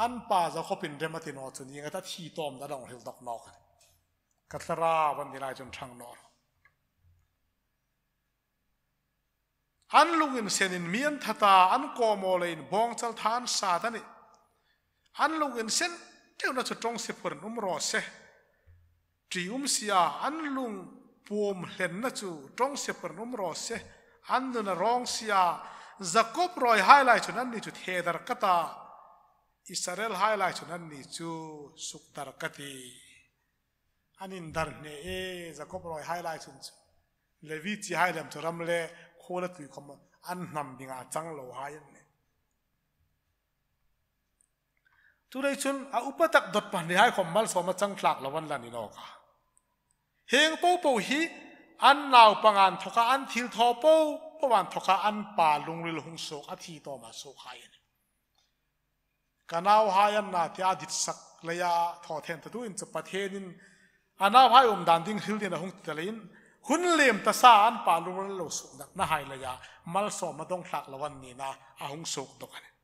an pa Jakob-in rem a ti naw chun ieng a ta thi tawm na dong hril dawk nawk a nih. Ka thlarau, an ti lai chun ṭhang naw rawh. An lunginsenin mi an that a, an kawmaw leiin bawngchal tha an sat a nih. An lunginsen ṭheuna chu ṭawngse phurin um raw se. Ṭi um si a, an lung puom hlenna chu ṭawngse phurin um raw se. An nuna rawng si a, Jakob rawihai lai chun anni chu thedar ka ta, Israelhai lai chun anni chu sukdar ka ti. An indar hne e, Jakob rawihai lai chun chu. Levi chihai lem chu ram le khuo le tui khom an hnam dinga chang lohai an nih. Chuleiin chun a upa tak dawt pahnihai khom malsawm a chang tlak lo an la ni nawk a. Hieng po po hi an naupang inthoka, an thilthaw po po inthoka an pa lungril hung suok, a thi tawma suokhai a nih. Ka nauhai an na tia ditsak leia thawthentatuin chu Pathienin a nauhai umdan ding hril dingin a hung ti ta leiin, hun liem ta sa an pa lungril lo suknatnahai leia malsawm a dong tlak lo an nina a hung suok dawk a nih.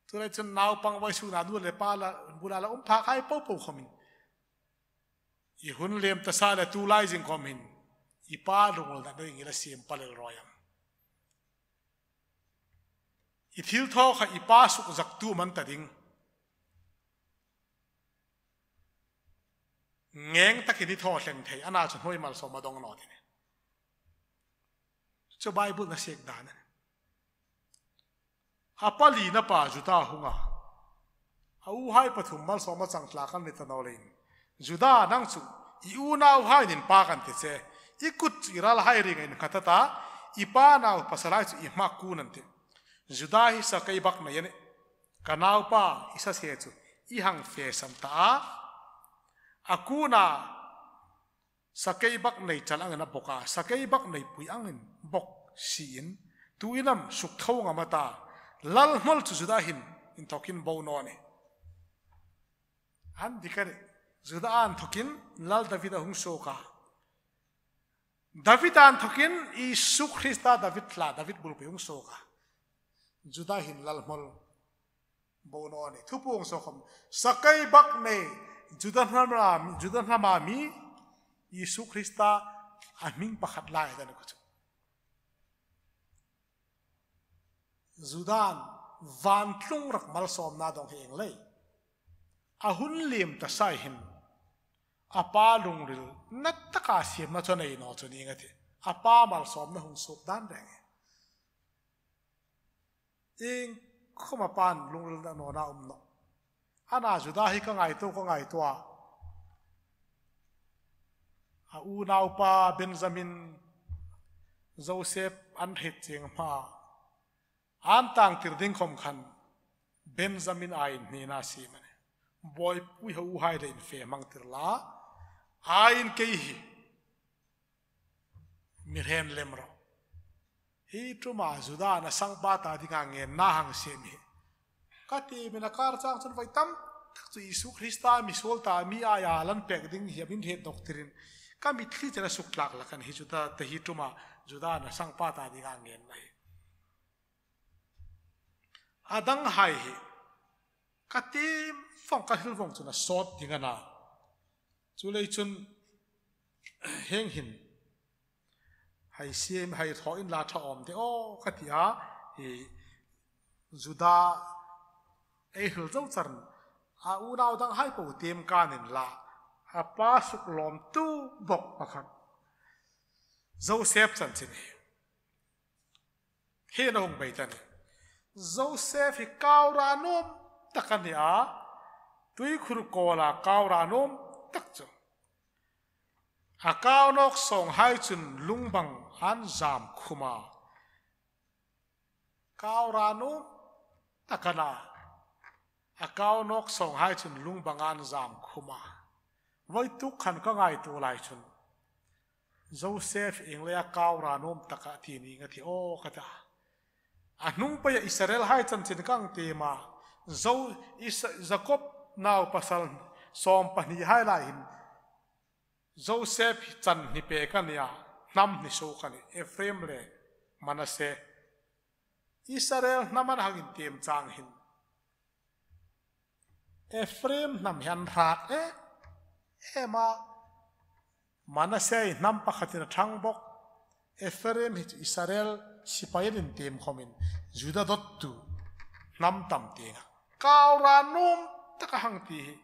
Chuleiin chun naupang vawisuna nu le pa la bula la um phakhai po po khomin, i hun liem ta sa le tulai zing khomin i pa lungril na dingin i la siem palel rawi am? I thilthaw kha i pa sukzaktu am an ta ding? Ngeng takin i thaw thleng thei, ana chu hnuoi malsawm a dong naw ti nih. Chu Bible-in a siem dan a nih. A palina pa Juda hung a, a uhai pathum malsawm a chang tlak an ni ta naw leiin, Juda, nang chu i unauhaiin inpak an ti che, i kut chu i ralhai ringa innghat a ta, i pa naupasalhai chu i hmakun an tih. Juda hi sa kei bak nei a nih. Ka naupa, i sase chu i hang fe san ta a, a kuna sakei bak nei chal angin a bok a, sakei bak nei pui angin bok si in, tuin am suk tho ngam a ta, Lal hmawl chu Juda hin inthokin bo naw ni. An dik a nih. Juda inthokin Lal David a hung suok a. David inthokin Isu Krista David hla, David bulpui hung suok a. Juda hin Lal hmawl bo naw ni. Thupuong suok khom. Sakei bak nei Juda hnama, Juda hnama mi Isu Krista a hming pakhat lai dan ku chu. Judan vantlung rak malsawmna dong hi eng lei. A hun liem ta sa hin a pa lungril na taka siemna chu nei naw chu ni nga ti. A pa malsawmna hung suok dan reng. Iengkhom a pan lungril na nawna um naw. Ana Juda hi ka ngaituo, ka ngaituo a. A unaupa Benjamin, Joseph an hriet chieng hma an tangtir ding khom khan Benjamin a inhnina siem a nih. Bawipui ho u hai le infe hmang tir la. A in kei hi mi hre lem ro. Hi tuma Juda nasangpa ta dinga ngenna hang siem hi. Ka ti mi na kar chang chun voi tam tak chu Isu Krista mi suol ta mi aia lan pek ding hi a min hriet dok tirin. Ka mitthli chena suk tlak la kan hi Juda te hi tuma Juda nasangpa ta dinga ngenna hi. A dang hai hi. Ka ti vong ka hril vong chun a sawt ding a na. Chuleiin chun hieng hin hai siem hai thaw inla tha awm de aw ka ti a, hi Juda ei hril zo char a unau dang hai po tiem kan inla a pa suk lawmtu bok pakhat Joseph chanchin hi. Hi na hung bei ta ni. Joseph hi kau ra nuom tak a ni a, tuikhur kawla kau ra nuom tak chu. A kau nawk sawng hai chun lungbang an zam khum a. Kau ra nuom tak a na. A kau nawk sawng hai chun lungbang an zam khum a. Voi tuk khan ka ngaituo lai chun Joseph ieng leia kau ra nuom tak a ti ni nga ti aw ka ta. A hnung peia Israel hai chanchin ka hang tiem a. Jo, Isa-, Jakob nau pasal sawm pahni hai lai hin Joseph hi chan hni pek a ni a, hnam hni suok a ni, Ephraim le Manasseh. Israel hnam an hang intiem chang hin Ephraim hnam hi an hrat em em a, Manasseh hi hnam pakhatin a thang bok. Ephraim hi chu Israel sipai an intiem khomin Juda dottu hnam tam tieng a kau ra nuom tak a hang ti hi.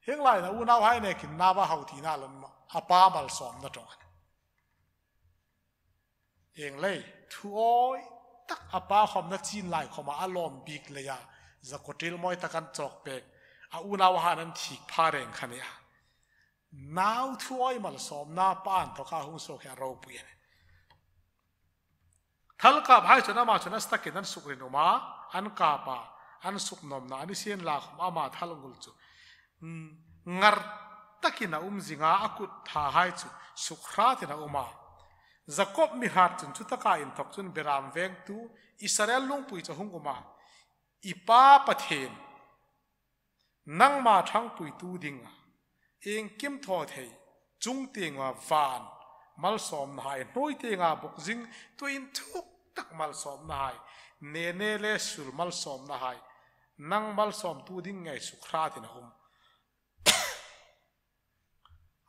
Hieng lai hin a unau hai nekin nau a hau tina lawm a, a pa malsawmna ṭawng a ni. Ieng lei, thuawi tak a pa khawmna chin lai khawma a lawm bik leia, zakawt ṭil mawi tak an chawk pek, a unau hai an thik pha reng kha ni a. Nau thuawi malsawmna pa inthoka hung suok hi a ropui a ni. Thal kap hai chun ama chun a stakin an suk rinum a, an kap a, an suk nawmna, a ni sien la khawm ama thal ngul chu. Hmm, ngar takin a um zing a, a kut tha hai chu suk hratin a um a. Jakob mi hrat chun chu taka inthok chun beram vengtu Israel lungpui chu hung um a. I pa Pathien, nangma ṭhangpuitu dinga, iengkim thaw thei, chung tienga van malsawmna hai, hnuoi tienga bok zing, tuin thuk tak malsawmna hai, nene le sul malsawmna hai, nang malsawmtu ding ngei suk hratin a um.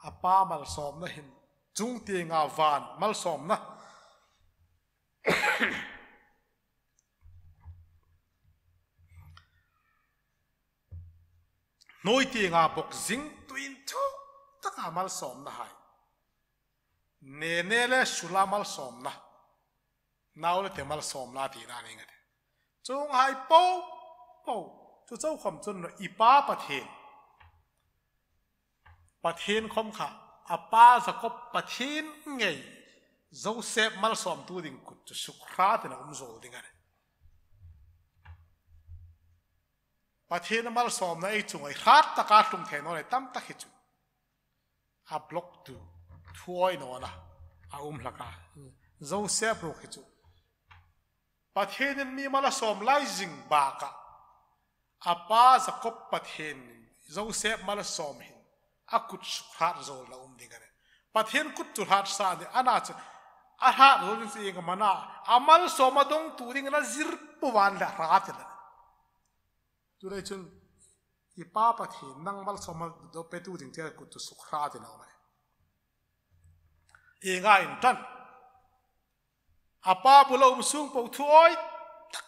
A pa malsawmna hin, chung tienga van malsawmna. Hnuoi tienga bok zing tuin thuk taka malsawmna hai. Nene le sula malsawmna. Nau le te malsawmna tina ni nga ti. Chuong hai po, po. Chu chau khawm chun i pa Pathien. Pathien khawm kha, a pa Jakob Pathien ngei, Joseph malsawmtu ding kut chu suk hratin a um zuol ding a nih. Pathien malsawmna ei chunga hrat taka tlung thei naw le tam tak hi chu a block tu, thuoi nawna a um hlak a. Joseph ruok hi chu Pathienin mi malsawm lai zing baka a pa Jakob Pathienin Joseph malsawm hin a kut sukhrat zawlna um ding a nih. Pathien kut chu hrat sa a nih, a na chu a hrat zawlna chu ieng am a na, a malsawm a dawng tu dingin a zir puvan le hrat a nih. Tulai chun i pa Pathien nang malsawm a dawng petu ding tia kut chu sukhrat a nih. Ienga inṭan a pa bula um sung po thuoi tak,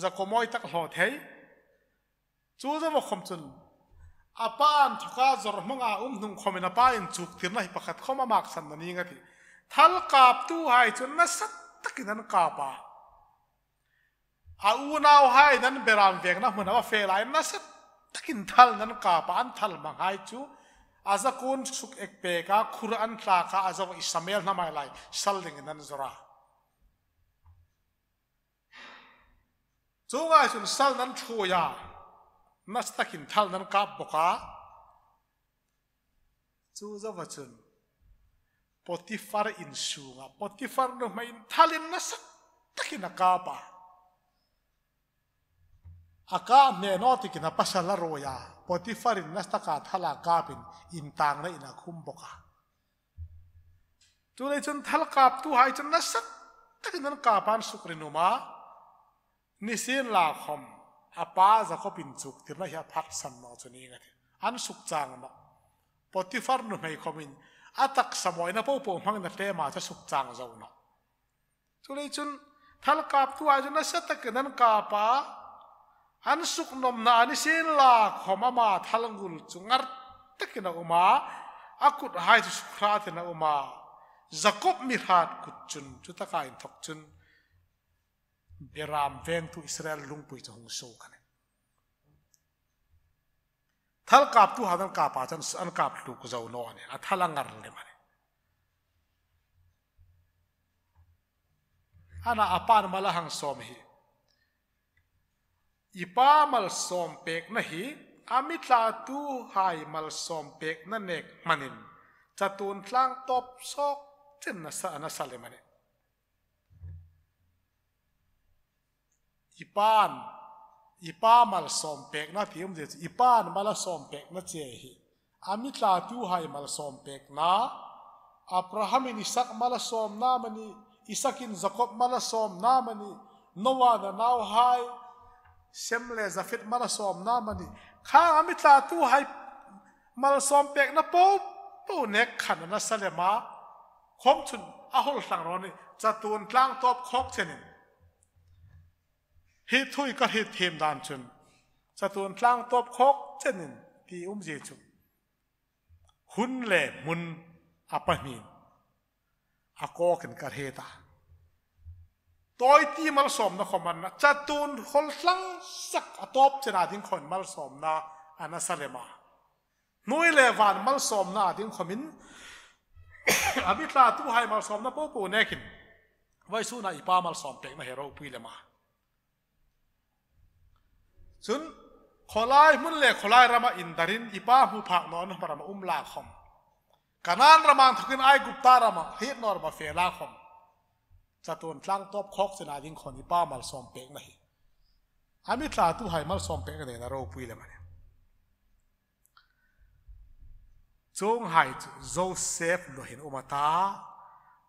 Jakob mawi tak hlaw thei. Chu zoa khom chun a pa an thoka zawr hmanga um hnung khomin a pa inchuktirna hi pakhat khom a maksan naw ning a tih. Thal kaptuhai chun nasa takin an kap a. A unauhai an beram vengna hmun a va fe lai nasa takin thal an kap a, an thal hmanghai chu a zakuon suk ek pek a, khur an tlak a, a zoa Ishmael hnam lai sal dingin an zawr a. Chuonga chun sal an thuoi a, nasa takin thal an kap bawk a. Chu zoa chun Potiphar in sunga Potiphar nuhmeiin thalin nasa takin a kap a. A kap hne naw tikin a pasal a ruoi a. Potipharin nasa taka thal a kapin intangna ina khum bawk a. Tulai chun thal kaptuhai chun nasa takin an kap a, an sukrinum a. Nisienlakhom a pa Jakob inchuktirna hi a phatsan naw chu ning a tih. An sukchang naw. Potiphar nuhmei khomin a taksa mawina popo hmangin a tlem a, chu sukchang zo naw. Tulai chun thal kaptuhai chun nasa takin an kap a, an suknawmna a nisienlakhom ama thal ngul chu ngar takin a um a, a kuthai chu sukhratin a um a. Jakob mi hrat kut chun chu taka inthok chun beram vengtu Israel lungpui chu hung suok a nih. Thal kaptuhai an kap a chun an kap tluk zo naw a nih, a thal a ngar lem a nih. A na a pan mal a hang sawm hi i pa malsawm pekna hi a mi tlatuhai malsawm pekna nek hmanin chatuon tlang tawp sawk chen nasa, nasa lem a nih. I pan, i pa malsawm pekna ti um zie chu, i pan mal a sawm pekna che hi a mi tlatuhai malsawm pekna, Abrahamin Isak mal a sawmna amanih, Isakin Jakob mal a sawmna amanih, Noa nauhai Sem le Jafet mal a sawmna amanih, khang a mi tlatuhai malsawm pekna popo nek khan a nasa lem a. Khom chun a hol thlang rawn a nih, chatuon tlang tawp khawk chenin. Hi thu ka hriet thiem dan chun chatuon tlang tawp khawk chenin ti um zie chu, hun le hmun a pahniin a kawkin ka hriet a. Tawite malsawmna khom a na, chatuon hol thlang sak a tawp chena ding khomin malsawmna a nasa lem a. Hnuoi le van malsawmna a ding khomin a mi tlatuhai malsawmna popo nekin vawisuna i pa malsawm pekna hi a ropui lem a. Chun khawlai hmun le khawlai rama indarin i pa hmu phak nawna hma rama um la khom, Kanan rama inthokin Aigupta rama hriet naw rama fe la khom, chatuon tlang tawp khawk chena ding khomin i pa malsawm pekna hi a mi tlatuhai malsawm pekna nekin a ropui lem a nih. Chuonghai chu Joseph lo hin um a ta,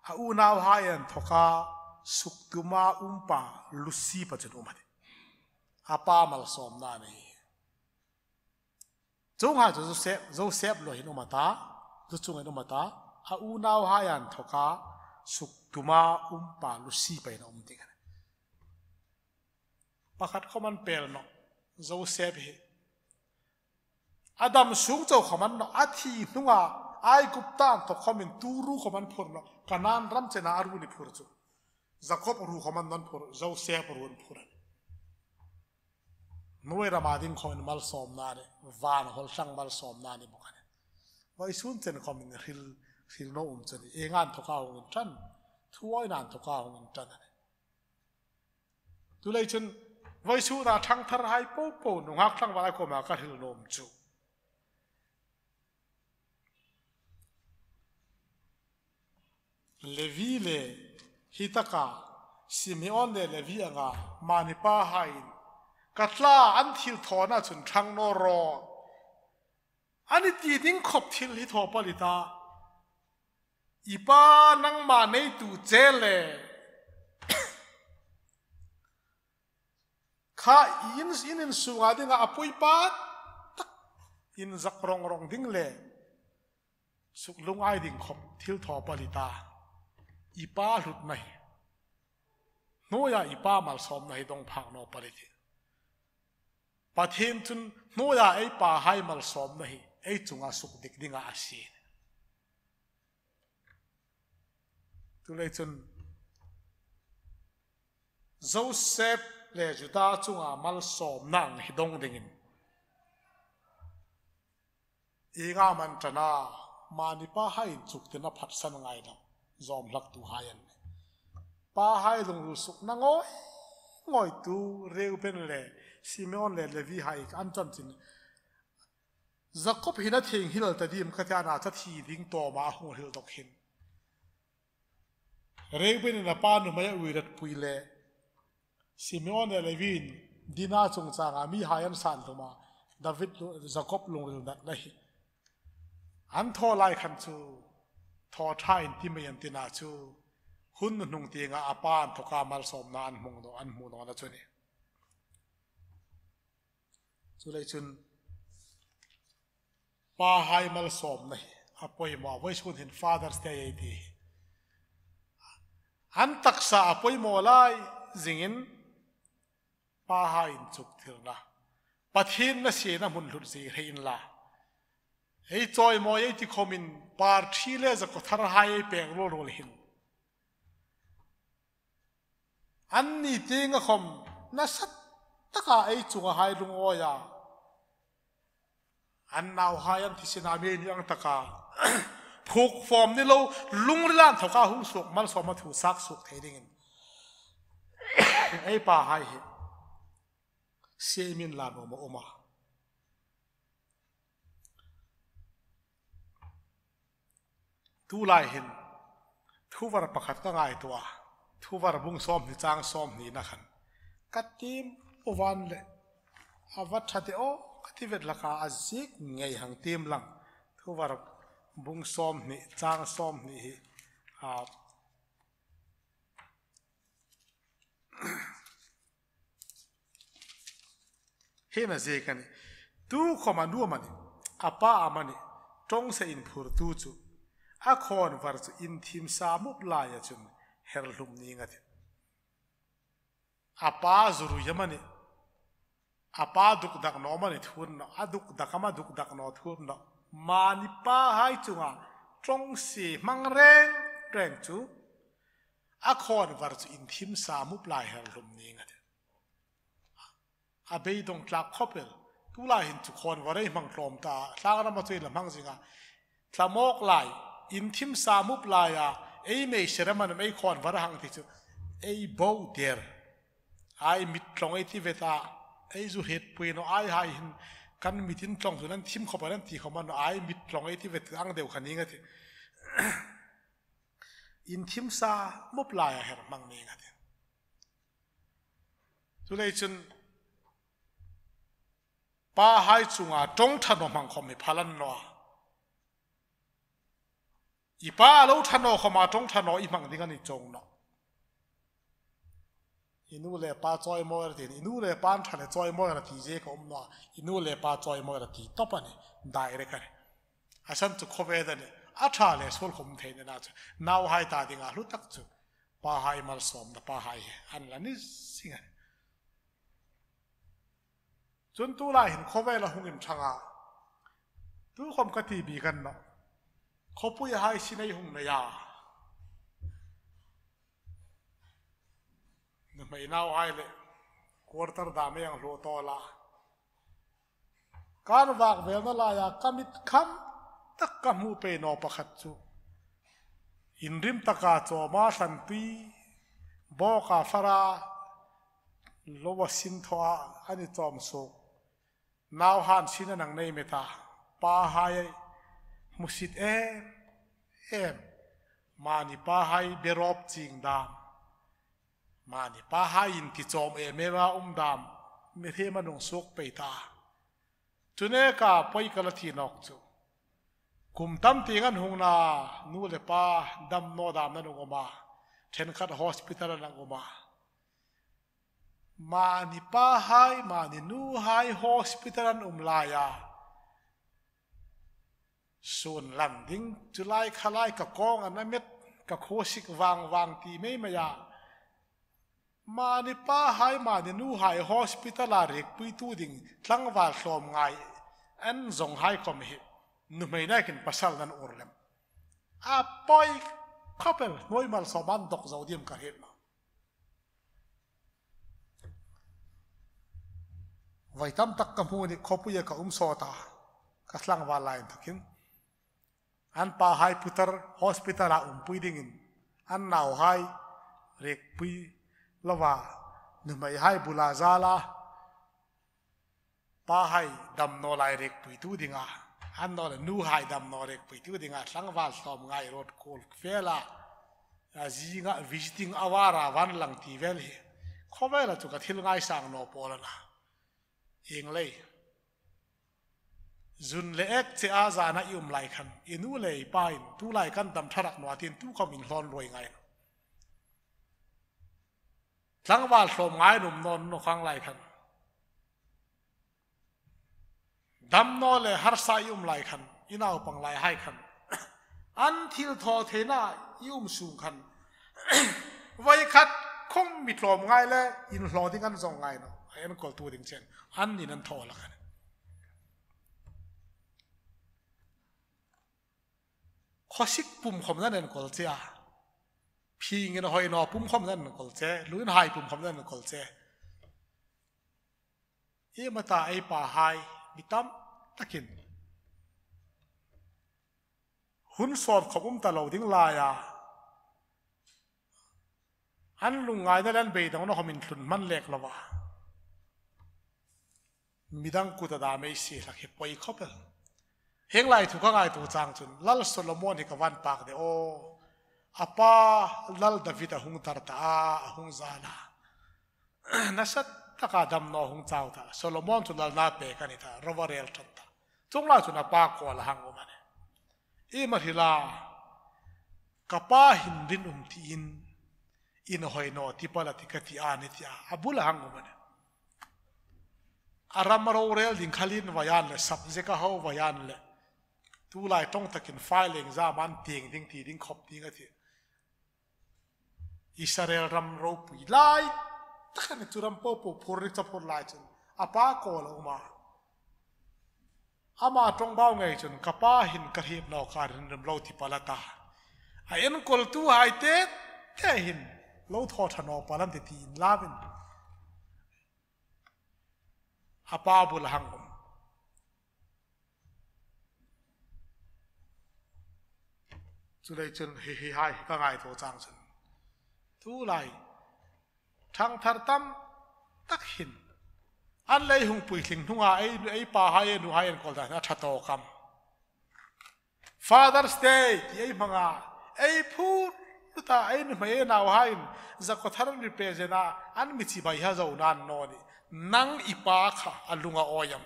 a unauhai inthoka suktuma umpa Lusipa chun um a nih. A pa malsawmna a nih. Chuonghai chu Joseph, Joseph lo hin um a ta, chu chungin um a ta, a unauhai inthoka suktuma umpa Lusipa in a um ding a nih. Pakhat khom an pel nawh, Joseph hi a dam sung chau khom a ni nawh, a thi hnunga Aigupta inthok khomin tu ru khom an phur nawh, Kanan ram chena a ru ni phur chu. Jakob ru khom an phur, Joseph ru an phur a nih. Hnuoi rama ding khomin malsawmna a nih, van hol thlang malsawmna a ni bawk a nih. Vawisun chen khomin hril, hril naw um chu a nih, ienga inthoka hung inṭan, thuoina inthoka hung inṭan a nih. Tulai chun Vawisuna ṭhangtharhai popo nunghak tlangval kuoma ka hril nuom chu, Levi le hi taka Simeon le Levi anga mani pahaiin ka tla an thilthawna chun ṭhang naw rawh. An ti ding khop thil hi thaw pal i ta. I pa nangma neitu che le kha in, in, in sunga dinga a pui pa tak in zak rong rong ding le suk lungai ding khop thil thaw pal i ta. I pa hlutna hi, hnuoia i pa malsawmna hi dong phak naw pal i tih. Pathien chun hnuoia ei pahai malsawmna hi ei chunga suk dik dinga a sie. Chuleiin chun Joseph le Juda chunga malsawmna ang hi dong dingin, ieng am an ṭan a, mani pahai inchuktirna phatsan ngai lo, zawm hlaktuhai an nih. Pahai lungril sukna ngawi ngawitu Reuben le Simeon le Levi hai an chanchin, Jakob hin a thienghlim ta ding ka ti a, a thi ding tawma a hung hril dawk hin, Reubenin a pa nuhmei a uiratpui le Simeon le Leviin Dina chungchanga mihai an san hlum a, David lu-, Jakob lungril natna hi an thaw lai khan chu thaw ṭha in ti mei an tina chu, hun hnuhnung tienga a pa an thawka malsawmna an hmu naw, an hmu nawna chu a nih. Chuleiin chun pahai malsawmna hi a poimaw, vawisun hin Father's Day ei ti hi. An taksa a poimaw lai zingin pahai inchuktirna, Pathien nasina hmun hlut zie hei inla, ei chawimawi ei ti khomin parthi le zakawtharhai ei pek ruol ruol hin, anni tienga khom nasa taka ei chunga hai lungawia, an nauhai an thi sina mi ni ang taka phuk fawm ni lo, lungrila an thawka hung suok, malsawma thu sak suok thei dingin ei pahai hi siemin la nuom a um a. Tulai hin thuvar pakhat ka ngaituo a, Thuvar bung sawmhni chang sawmhnina khan ka tiem povan le a va ṭha de aw ka ti vet laka a ziek ngei hang tiem lang. Thuvar bung sawmhni chang sawmhni hi, a, hieng ang ziek a nih. Tukhom a nu amanih, a pa amanih, ṭawngse inphurtu chu a khawnvar chu inthim sa mup laia chun her hlum ning a tih. A pa zurui amanih, a pa dukdak naw amanih thu a ni nawh, a dukdak am a dukdak naw thu a ni nawh. Mani pahai chunga ṭawngse hmang reng reng chu a khawnvar chu inthim sa mup lai her hlum ning a tih. A beidong tlak khop el. Tulai hin chu khawnvar ei hmang tlawm ta, tlangrama chu ei la hmang zinga, tlamawk lai, inthim sa mup laia ei mei sera man ei khawnvar a hang ti chu ei bo der. Ei mit tlawng ei ti vet a, ei zu hrietpui naw, ei hai hin kan mit in tlawng chu an thim khop a, an ti khom a ni nawh, ei mit tlawng ei ti vet ang deu kha ning a tih. Inthim sa mup laia her hmang ning a tih. Chuleiin chun pahai chunga ṭawng ṭha naw hmang khom hi pha a ni nawh. I pa a lo ṭha naw khoma ṭawng ṭha naw i hmang ding a ni chuong nawh. I nu le pa chawimawi rawh ti, i nu le pa an ṭha le chawimawi rawh ti ziek a um nawh. I nu le pa chawimawi rawh ti tawp a nih, direct a nih. A san chu khawvel a nih. A ṭha le suol khom thei nina chu nauhai ta dinga hlu tak chu pahai malsawmna pahai hi an la ni zing a nih. Chun tulai hin khawvela hung inṭhang a, tukhom ka ti bik a ni nawh, khawpuihai sin ei hung nei a, nuhmei nauhai le quarter dam ei hang hluo tawl a. Kan vak velna laia ka mit kham tak ka hmu pei naw pakhat chu, inrim taka chawma hlantui bawka fara Lo a sin thaw a, an i chawm suok. Nauhai sin a nang nei met a. Pahai hmusit em em. Mani pahai berawp ching dam. Mani pahai inti chawm em em a um dam. Mihriem a nung suok pei ta. Chu neka poi ka la ti nawk chu. Kum tam tieng an hung na, nu le pa damnaw dam an hung um a. Ṭhenkhat hospital an hung um a. Mani pahai, mani nuhai hospital an um laia. Sun lan ding chu lai kha lai ka kawng a na met, ka khuo sik vang vang ti mei mei a. Mani pahai, mani nuhai hospital-a riekpuitu ding tlangval hlawm ngai an zong hai khom hi nuhmei nekin pasal an ur lem. A poi khop el, hnuoi Malsawma an dok zo ding ka hriet nawh. Voi tam tak ka hmu ni, khawpuia ka um sawt a, ka tlangval lai inthokin. An pahai putar hospital-a umpui dingin, an nauhai riekpui loa, nuhmeihai bula zala, pahai damnaw lai riekpuitu dinga, annawleh nuhai damnaw riekpuitu dinga, tlangval hlawm ngai ruot kul vela, a zinga visiting hour-a van lang ti vel hi. Khawvela chu ka thil ngaisang naw pawl a na. Ieng lei. Zun le ek che a zana i um lai khan, i nu le i pain, tulai kan dam ṭha rak naw a tiin, tu khom inhlawn ruoi ngai. Tlangval hlawm ngai an um naw, naw khang lai khan. Damnaw le harsa i um lai khan, i naupang lai hai khan. An thilthaw theina i um sung khan. Voi khat khom mi tlawm ngai le, inhlaw ding an zong ngai naw. A enkawltu ding chen. Annin an thaw la khan. Khawsik pum khom an enkawl che a. Phingin hoi naw pum khom an enkawl che. Luin hai pum khom an enkawl che. Ei mata ei pahai, mi tam takin. Hun sawt khom um ta lo ding laia. An lungngaina le an beidongna khom inthlun hman lek loa. Midang kuta dam ei sie hlak hi poi khop el. Hieng lai thu ka ngaituo chang chun, Lal Solomon hi ka van pak de aw. A pa Lal David a hung tar ta a, a hung zan a. Nasa taka damnaw hung chau ta. Solomon chu lalna pek a ni ta, ro a rel ṭan ta. Chuong lai chun a pa kuoma hang um a nih. Ei ma hrila, ka pa hin rinum tiin, inhoi naw ti pal a tih ka ti a ni tia, a bula hang um a nih. A ram rorel ding khalin vayan le, subject a ho vayan le. Tulai ṭawng takin file exam an tieng ding ti ding khop ding a ti. Israel ram ropui lai tak a ni chu, ram popo phur ri cha phur lai chun a pa kuoma um a. Ama ṭawngbau ngei chun ka pa hin ka hriet naw kha rinum lo ti pal a ta. A enkawltuhai te te hin lo thaw ṭha naw pal an ti tiin lamin. A pa bula hang um. Chuleiin chun hi, hi hai ka ngaituo chang chun. Tulai. Ṭhangthar tam tak hin. An lei hung puitling hnunga ei, ei pahai, ei nuhai enkawl dan a ṭha tawk am. Father's Day ti ei hmang a, ei phur ta, ei nuhmei ei nauhaiin zakawthar an represent a, an mi chibai ha zo nan naw ni. Nang i pa kha a lunga awi am.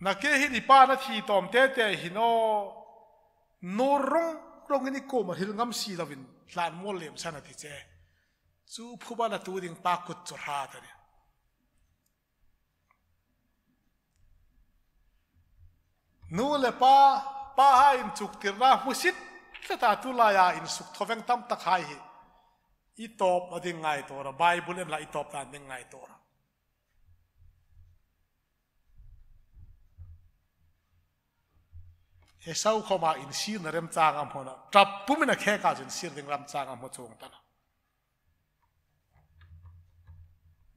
Nakie hin i pa na thi tawm te te hin aw, nur rong rongin i kuoma hril ngam si loin hlan mual lem san a ti che. Chu phuba la tu ding pa kut chu hrat a nih. Nu le pa, pahai inchuktirna hmusit tleta tulaia insuk thawveng tam tak hai hi. I tawp a ding ngaituo ra, Bible en la i tawp dan ding ngaituo ra. Esau khoma insirna remchang a hmu naw. Ṭap pumin a kheka chun insir ding remchang a hmu chuong ta naw.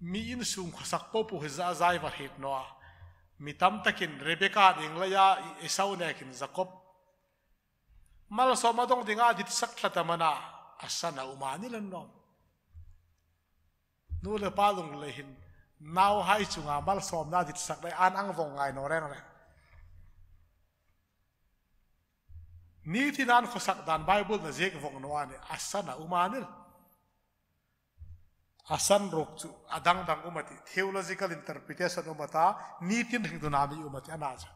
Mi insung khawsak popo hi zazai va hriet naw a. Mi tam takin Rebecca ding leia Esau nekin Jacob. Malsawma dong dinga ditsak tlat am a na, a san a um a ni le naw. Nu le pa lungrila hin nauhai chunga malsawmna ditsak lei an ang vawng ngai naw reng reng. Ni tina an khawsak dan Bible-in a ziek vawng naw a nih, a san a um a nih. A san ruok chu a dang dang um a tih, theological interpretation um a ta, ni tin hringduna mi um a tih, a na chu.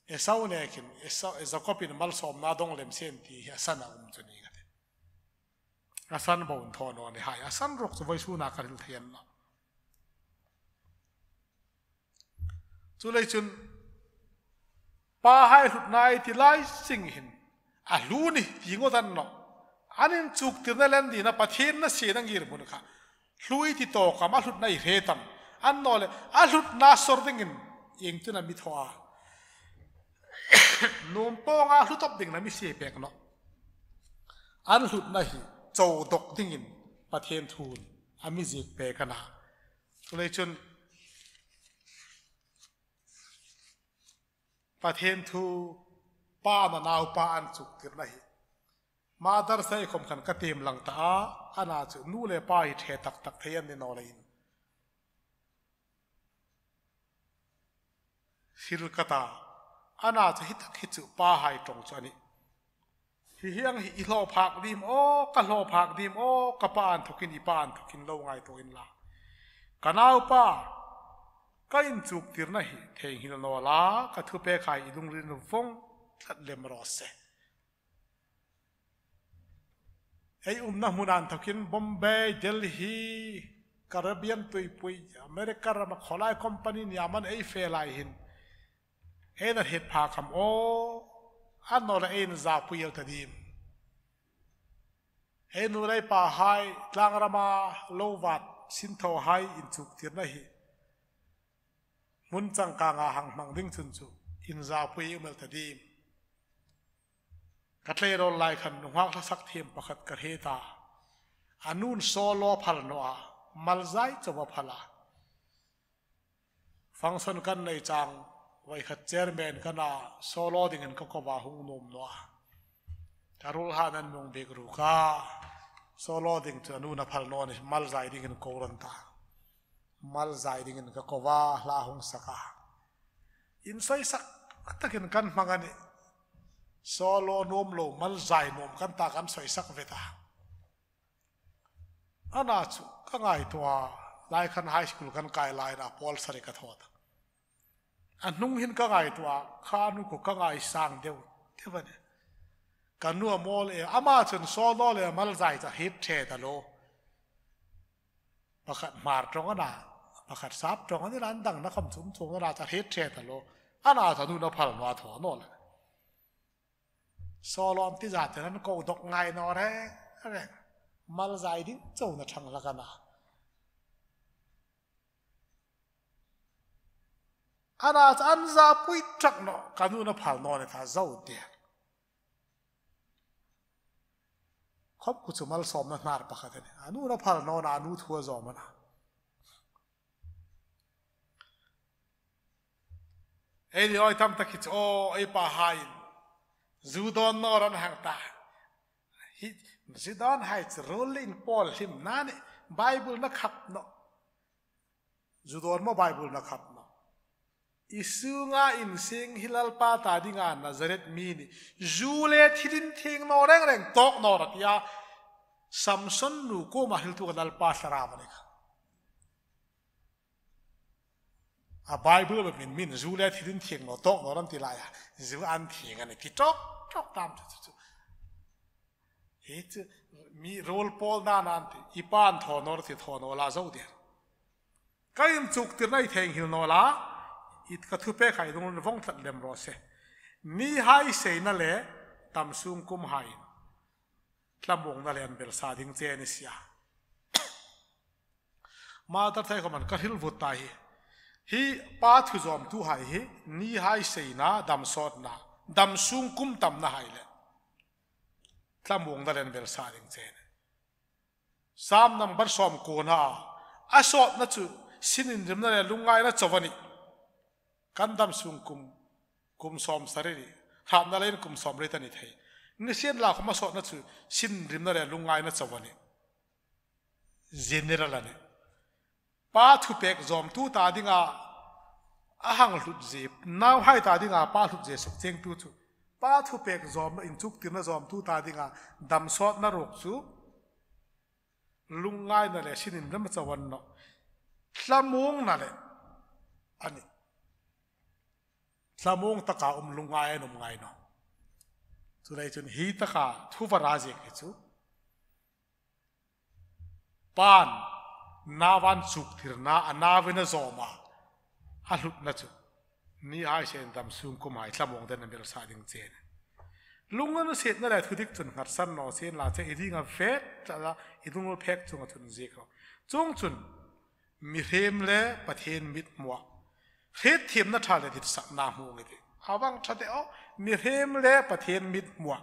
Esau nekin, Esau, Jacob-in malsawmna dawng lem sien ti hi a san a um chu ni ka ti. A san bo an thaw naw ni hai, a san ruok chu vawisuna ka hril thei a ni nawh. Chuleiin chun, pahai hlutna ei ti lai zing hin, a hlu ni ti ngawt a ni nawh. An inchuktirna le an dina Pathien nasina ngirhmun kha hlu ei ti tawk am, a hlutna ei hriet am? Annawleh, a hlutna sawr dingin iengtin am i thaw a? Nuom pawnga hlu tawp dingin am i sie pek nawh? An hlutna hi cho dawk dingin Pathien thuin a mi ziek pek a na. Chuleiin chun, Pathien thu, pa na naupa inchuktirna hi Mother's Day khom khan ka tiem lang ta a, a na chu nu le pa hi ṭhe tak tak thei an ni naw leiin hril ka ta, a na chu hi tak hi chu pahai ṭawng chu a nih. Hi hi ang hi i hlaw phak dim aw, ka hlaw phak dim aw, ka pa inthawkin, i pa inthawkin lo ngaituo inla. Ka naupa, ka inchuktirna hi theinghil naw la, ka thupekhai i lungrilin vawng tlat lem raw se. Ei umna hmun inthawkin Bombay, Delhi, Caribbean tuipui, America rama khawlai company ni a man ei fe lai hin, ei na hriet phak am aw, annawleh ei inzapui el ta dim? Ei nu le pahai, tlang rama lo vat sinthawhai inchuktirna hi hmun changkanga hang hmang ding chun chu inzapui um el ta dim? Ka tleirawl lai khan nunghak hla sak thiem pakhat ka hriet a. A nun solo a phal naw a, malzai chauh a phal a. Function kan nei chang, voi khat chairman ka na, solo dingin ka ko a, hung nuom naw a. Ka ruolhaiin an mi hung biek ruk a. Solo ding chu a nun a phal naw a nih, malzai dingin ko rawn ta. Malzai dingin ka ko a, hla hung sak a. Insawisak takin kan hmang a nih. Solo nuom lo, malzai nuom kan ta, kan sawisak ve ta. A na chu ka ngaituo a, lai khan high school kan kai lai a, pawl sari ka thaw ta. A hnung hin ka ngaituo a, kha nu ko ka ngaisang deu deu a nih. Ka nu a mawl e, ama chun solo le malzai chu a hriet ṭhe ta lo. Pakhat Hmar ṭawng a na, pakhat Sap ṭawng a ni, an dangna khom chum chuong a na, chu a hriet ṭhe ta lo. A na chu a nun a phal naw a, thaw naw la. Solo an ti zat te an ko dawk ngai naw reng reng. Malzai ding chauh a ṭhang hlak a na. A na chu an zapui tak naw, ka nun a phal naw a ni ta, zo de. Khawp kha chu malsawmna hnar pakhat a nih. A nun a phal naw a na, a nu thu a zawm a na. Eini awi tam tak hi chu, aw, ei pahaiin zu dawn naw ran hang ta. Hi, zu dawn hai chu ruol le inpawl hlimna a nih, Bible-in a khap nawh. Zu dawn maw Bible-in a khap nawh? I sunga inseng hi Lalpa ta dinga Nazareth mi ni, zu le thil inthieng naw reng reng tawk naw rawh, tia Samson nu kuoma hriltu kha Lalpa Thlarau a ni kha. A Bible-a min, min zu le thil inthieng naw tawk naw rawh an ti lai a, zu an thieng a nih ti tawk tawk tam chu chu chu. Hi chu mi ruol pawlna an ti, i pa'n thaw naw ti, thaw naw la zo der. Ka inchuktirna hi theinghil naw la, i ka thupekhai lungrilin vawng tlat lem raw se. Nihai seina le dam sung kumhai thlamuongna le an belsa ding che ni si a. Mother's Day khom an ka hril vut ta hi. Hi pa thu zawmtuhai hi nihai seina, dam sawtna, dam sung kum tamnahai le thlamuongna le an belsa ding che ni. Sam number sawmkuona, a sawtna chu sin inrimna le lungngaina chauh a nih. Kan dam sung kum, kum sawmsari ni, hrâtna leiin kum sawmriet a ni thei. Nisienlakhawm a sawtna chu sin inrimna le lungngaina chauh a nih. General a nih. Pa thupek zawmtu ta dinga a hang hlut zie, nauhai ta dinga pa hlut zie suk chengtu chu, pa thupek zawm, inchuktirna zawmtu ta dinga damsawtna ruok chu lungngaina le sinin rem a chau a ni nawh. Thlamuongna le a nih. Thlamuong taka um lungngai an um ngai nawh. Chuleiin chun hi taka thu var a ziek hi chu, pa'n nauin chuktirna, a nauin a zawm a, a hlutna chu, nihai sien dam sung kumhai thlamuong den a mil sa ding che a nih. Lungngai sietna le thudik chun nghatsan naw sien la che, i dinga vet la, i lungril phek chunga chun ziek rawh. Chuongchun, mihriem le Pathien mithmuah hrietthiemna ṭha le ditsakna hmu ngai i tih. A vang ṭha de aw, mihriem le Pathien mithmuah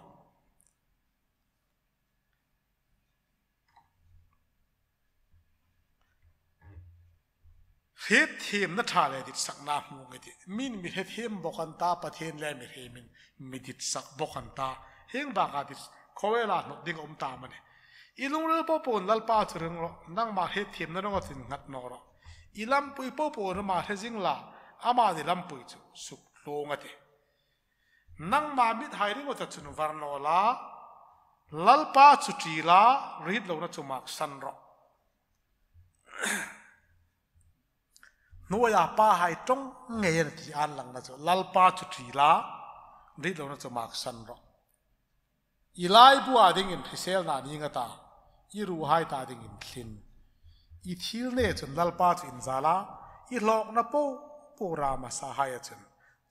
hrietthiemna ṭha le ditsakna hmu ngai i tih. Mi'n mi hrethiem bawk an ta, Pathien le mihriemin mi ditsak bawk an ta. Hieng baka dit khawvela hnawt ding a um ta am a nih. I lungril popo'n Lalpa chu ring rawh, nangma hrietthiemna rawng a chu innghat naw rawh. I lampui popo'n ama hre zing la, ama'n i lampui chu suk tlung a tih. Nangma mithai ringawta chun var naw la, Lalpa chu ṭi la, ritlona chu maksan rawh. Hnuoia pahai ṭawng ngei an ti an langna chu, Lalpa chu ṭi la, ritlona chu maksan rawh. I laibua dingin hriselna ning a ta, i ruhai ta dingin thlin. I thil nei chun Lalpa chu inza la, i hlawkna popo rama sahai a chun.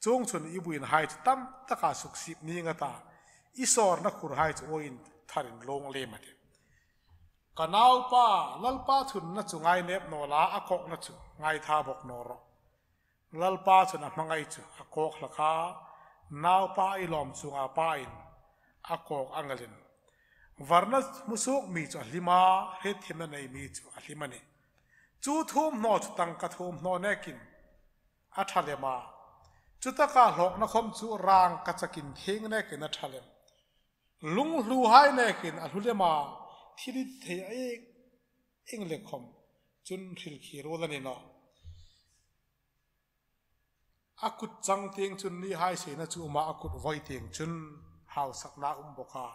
Chuongchun i buinhai chu tam taka suksip ning a ta, i sawrna khurhai chu awiin tharin lawng lem a tih. Ka naupa, Lalpa thunna chu ngainep naw la, a kawkna chu ngaitha bawk naw rawh. Lalpa chun a hmangai chu a kawk hlak a, naupa i lawm chunga pa'n a kawk ang elin. Varna hmusuok mi chu a hlim a, hrietthiemna nei mi chu a hlim a nih. Chu thuomhnaw chu tangka thuomhnaw nekin a ṭha lem a, chutaka hlawkna khawm chu rangkachakin thieng nekin a ṭha lem. Lunghluhai nekin a hlu lem a, thil i thei a ieng ieng le khawm chun hrilkhie ruol a ni nawh. A kut chang tieng chun nihai seina chu um a, a kut voi tieng chun hausakna um bawk a.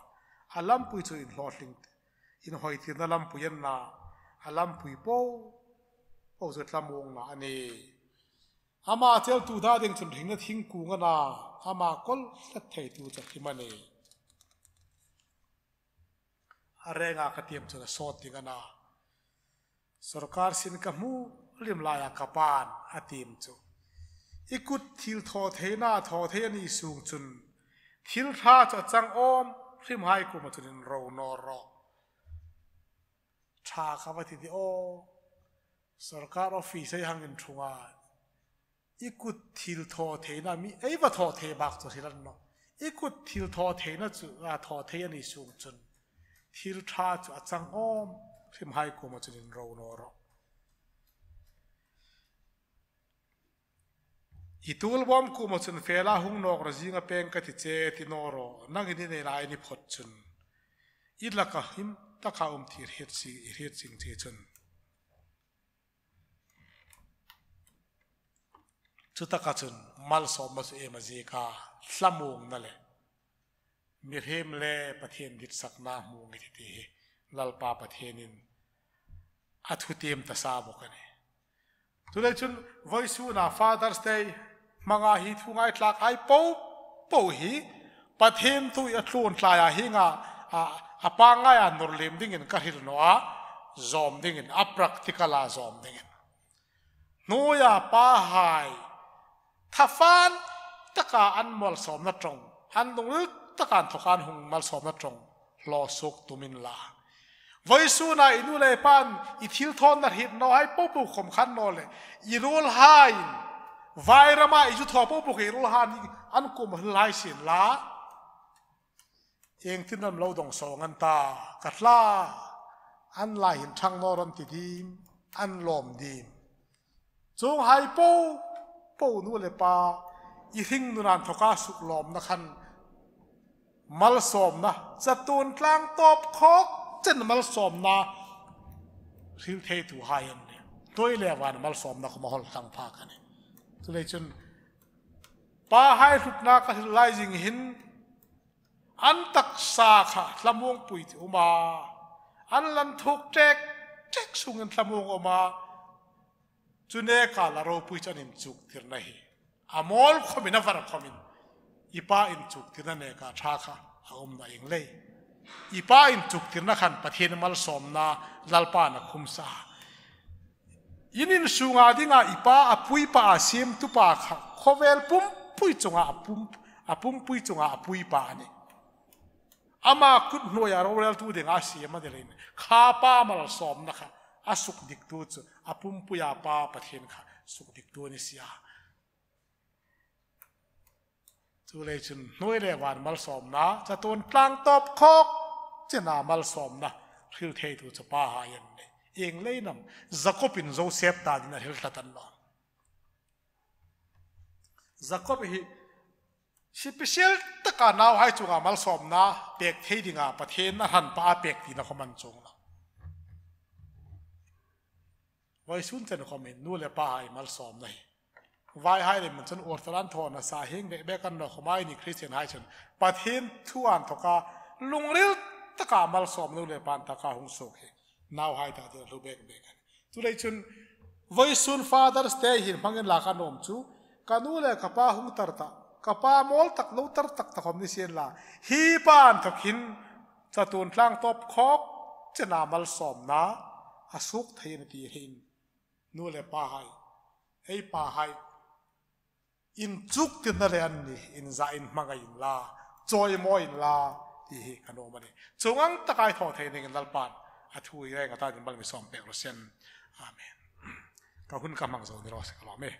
A lampui chu inhlawtling, inhawitirna lampui a ni a, a lampui popo chu thlamuongna a nih. Ama cheltu ta ding chun hringna thingkung a na, ama kawl tlat theitu chu hlim a nih. A renga ka tiem chun a sawt ding a na. Sawrkar sin ka hmu hlim laia ka pa'n a tiem chu, i kut thil thaw theina thaw thei a ni sung chun, thil ṭha chu a chang awm hrimhai kuoma chun inro naw rawh. Ṭha ka va ti ti aw. Sawrkar office ei hang inṭhung a, i kut thil thaw theina mi ei va thaw thei bak chu hril a ni nawh. I kut thil thaw theina chu a thaw thei a ni sung chun, thil ṭha chu a chang awm hrimhai kuoma chun inro naw rawh. I tuolbawm kuoma chun fela hung nawk rawh, zinga peng ka ti che ti naw rawh. Nangin i nei lai ni phawt chun, i laka him taka um ti hriet si, i hriet zing che chun. Chutaka chun malsawmna chu iem a ziek a, thlamuongna le mihriem le Pathien ditsakna hmu ngai i tih ti hi Lalpa Pathienin a thutiem ta sa bawk a nih. Chuleiin chun vawisuna Father's Day hmanga hi thu ngaithlak hai popo hi Pathien thu a thlun tlaia hienga, a, a pangngaia nawr lem dingin ka hril naw a, zawm dingin, a practical-a zawm dingin. Hnuoia pahai thafan taka an malsawmna ṭawng, an lungril taka an thawka an hung malsawmna ṭawng hlaw suok tum unla. Vawisuna i nu le pa'n i thil thaw an hriet naw hai popo khawm khan naw leh, i ruolhai, vairama i zu thaw popo kha i ruolhai an kuoma hril hai sien la. Iengtin am lo dawng sawng an ta, ka hla, an lai hin ṭhang naw rawh an ti dim, an lawm dim. Chuonghai popo nu le pa, i hringnuna inthoka suklawmna khan malsawmna, chatuon tlang tawp khawk chen malsawmna Hril theituhai an nih. Hnuoi le van malsawmna khawm a hol tlang phak a nih. Chuleiin chun pahai hlutna ka hril lai zing hin an taksa kha thlamuongpui chu um a, an lan thuk ṭek ṭek sungin thlamuong a um a, chu neka la ropui chu an inchuktirna hi a mawl khawmin a var khawmin i pa inchuktirna neka ṭha kha a um naw ning leiin. I pa inchuktirna khan Pathien malsawmna Lalpan a khum sa. In insunga dinga i pa a puipa a siemtupa kha khawvel pumpui chunga a pum, a pumpui chunga a puipa a nih. Ama kut hnuoia roreltu dinga a siem a ni leiin kha pa malsawmna kha a sukdiktu chu a pumpuia pa Pathien kha sukdiktu a ni si a. Chuleiin chun hnuoi le van malsawmna, chatuon tlang tawp khawk chena malsawmna hril theitu chu pahai an nih. Ieng leiin am? Jakobin Joseph ta dingin a hril tlat a ni nawh. Jakob hi special taka nauhai chunga malsawmna pek thei dinga Pathien a hranpa a pek tina khawm a ni chuong nawh. Vawisun chen khawmin nu le pahai malsawmna hi vaihai le min chun orthodox an thaw nasa hieng bek bek a ni naw khawm a, eini Christian hai chun Pathien thu a inthawka lungril taka malsawmna nu le pa inthoka hung suok hi nauhai ta dingin a hlu bek bek a nih. Chuleiin chun vawisun Father's Day hin hmangin la ka nuom chu, ka nu le ka pa hung tar ta, ka pa mawl tak lo tar tak ta khawm ni sien la, hi pa inthawk hin chatuon tlang tawp khawk chena malsawmna a suok thei a nih ti hin nu le pahai, ei pahai inchuktirna le anni inza inhmangai inla, chawimawi inla ti hi ka nuom a nih. Chuong ang taka i thaw thei ningin Lalpan a thu hi reng a ta dingin mal mi sawm pek raw se. Amen. Ka hun ka hmang zo ni raw se ka lawm e.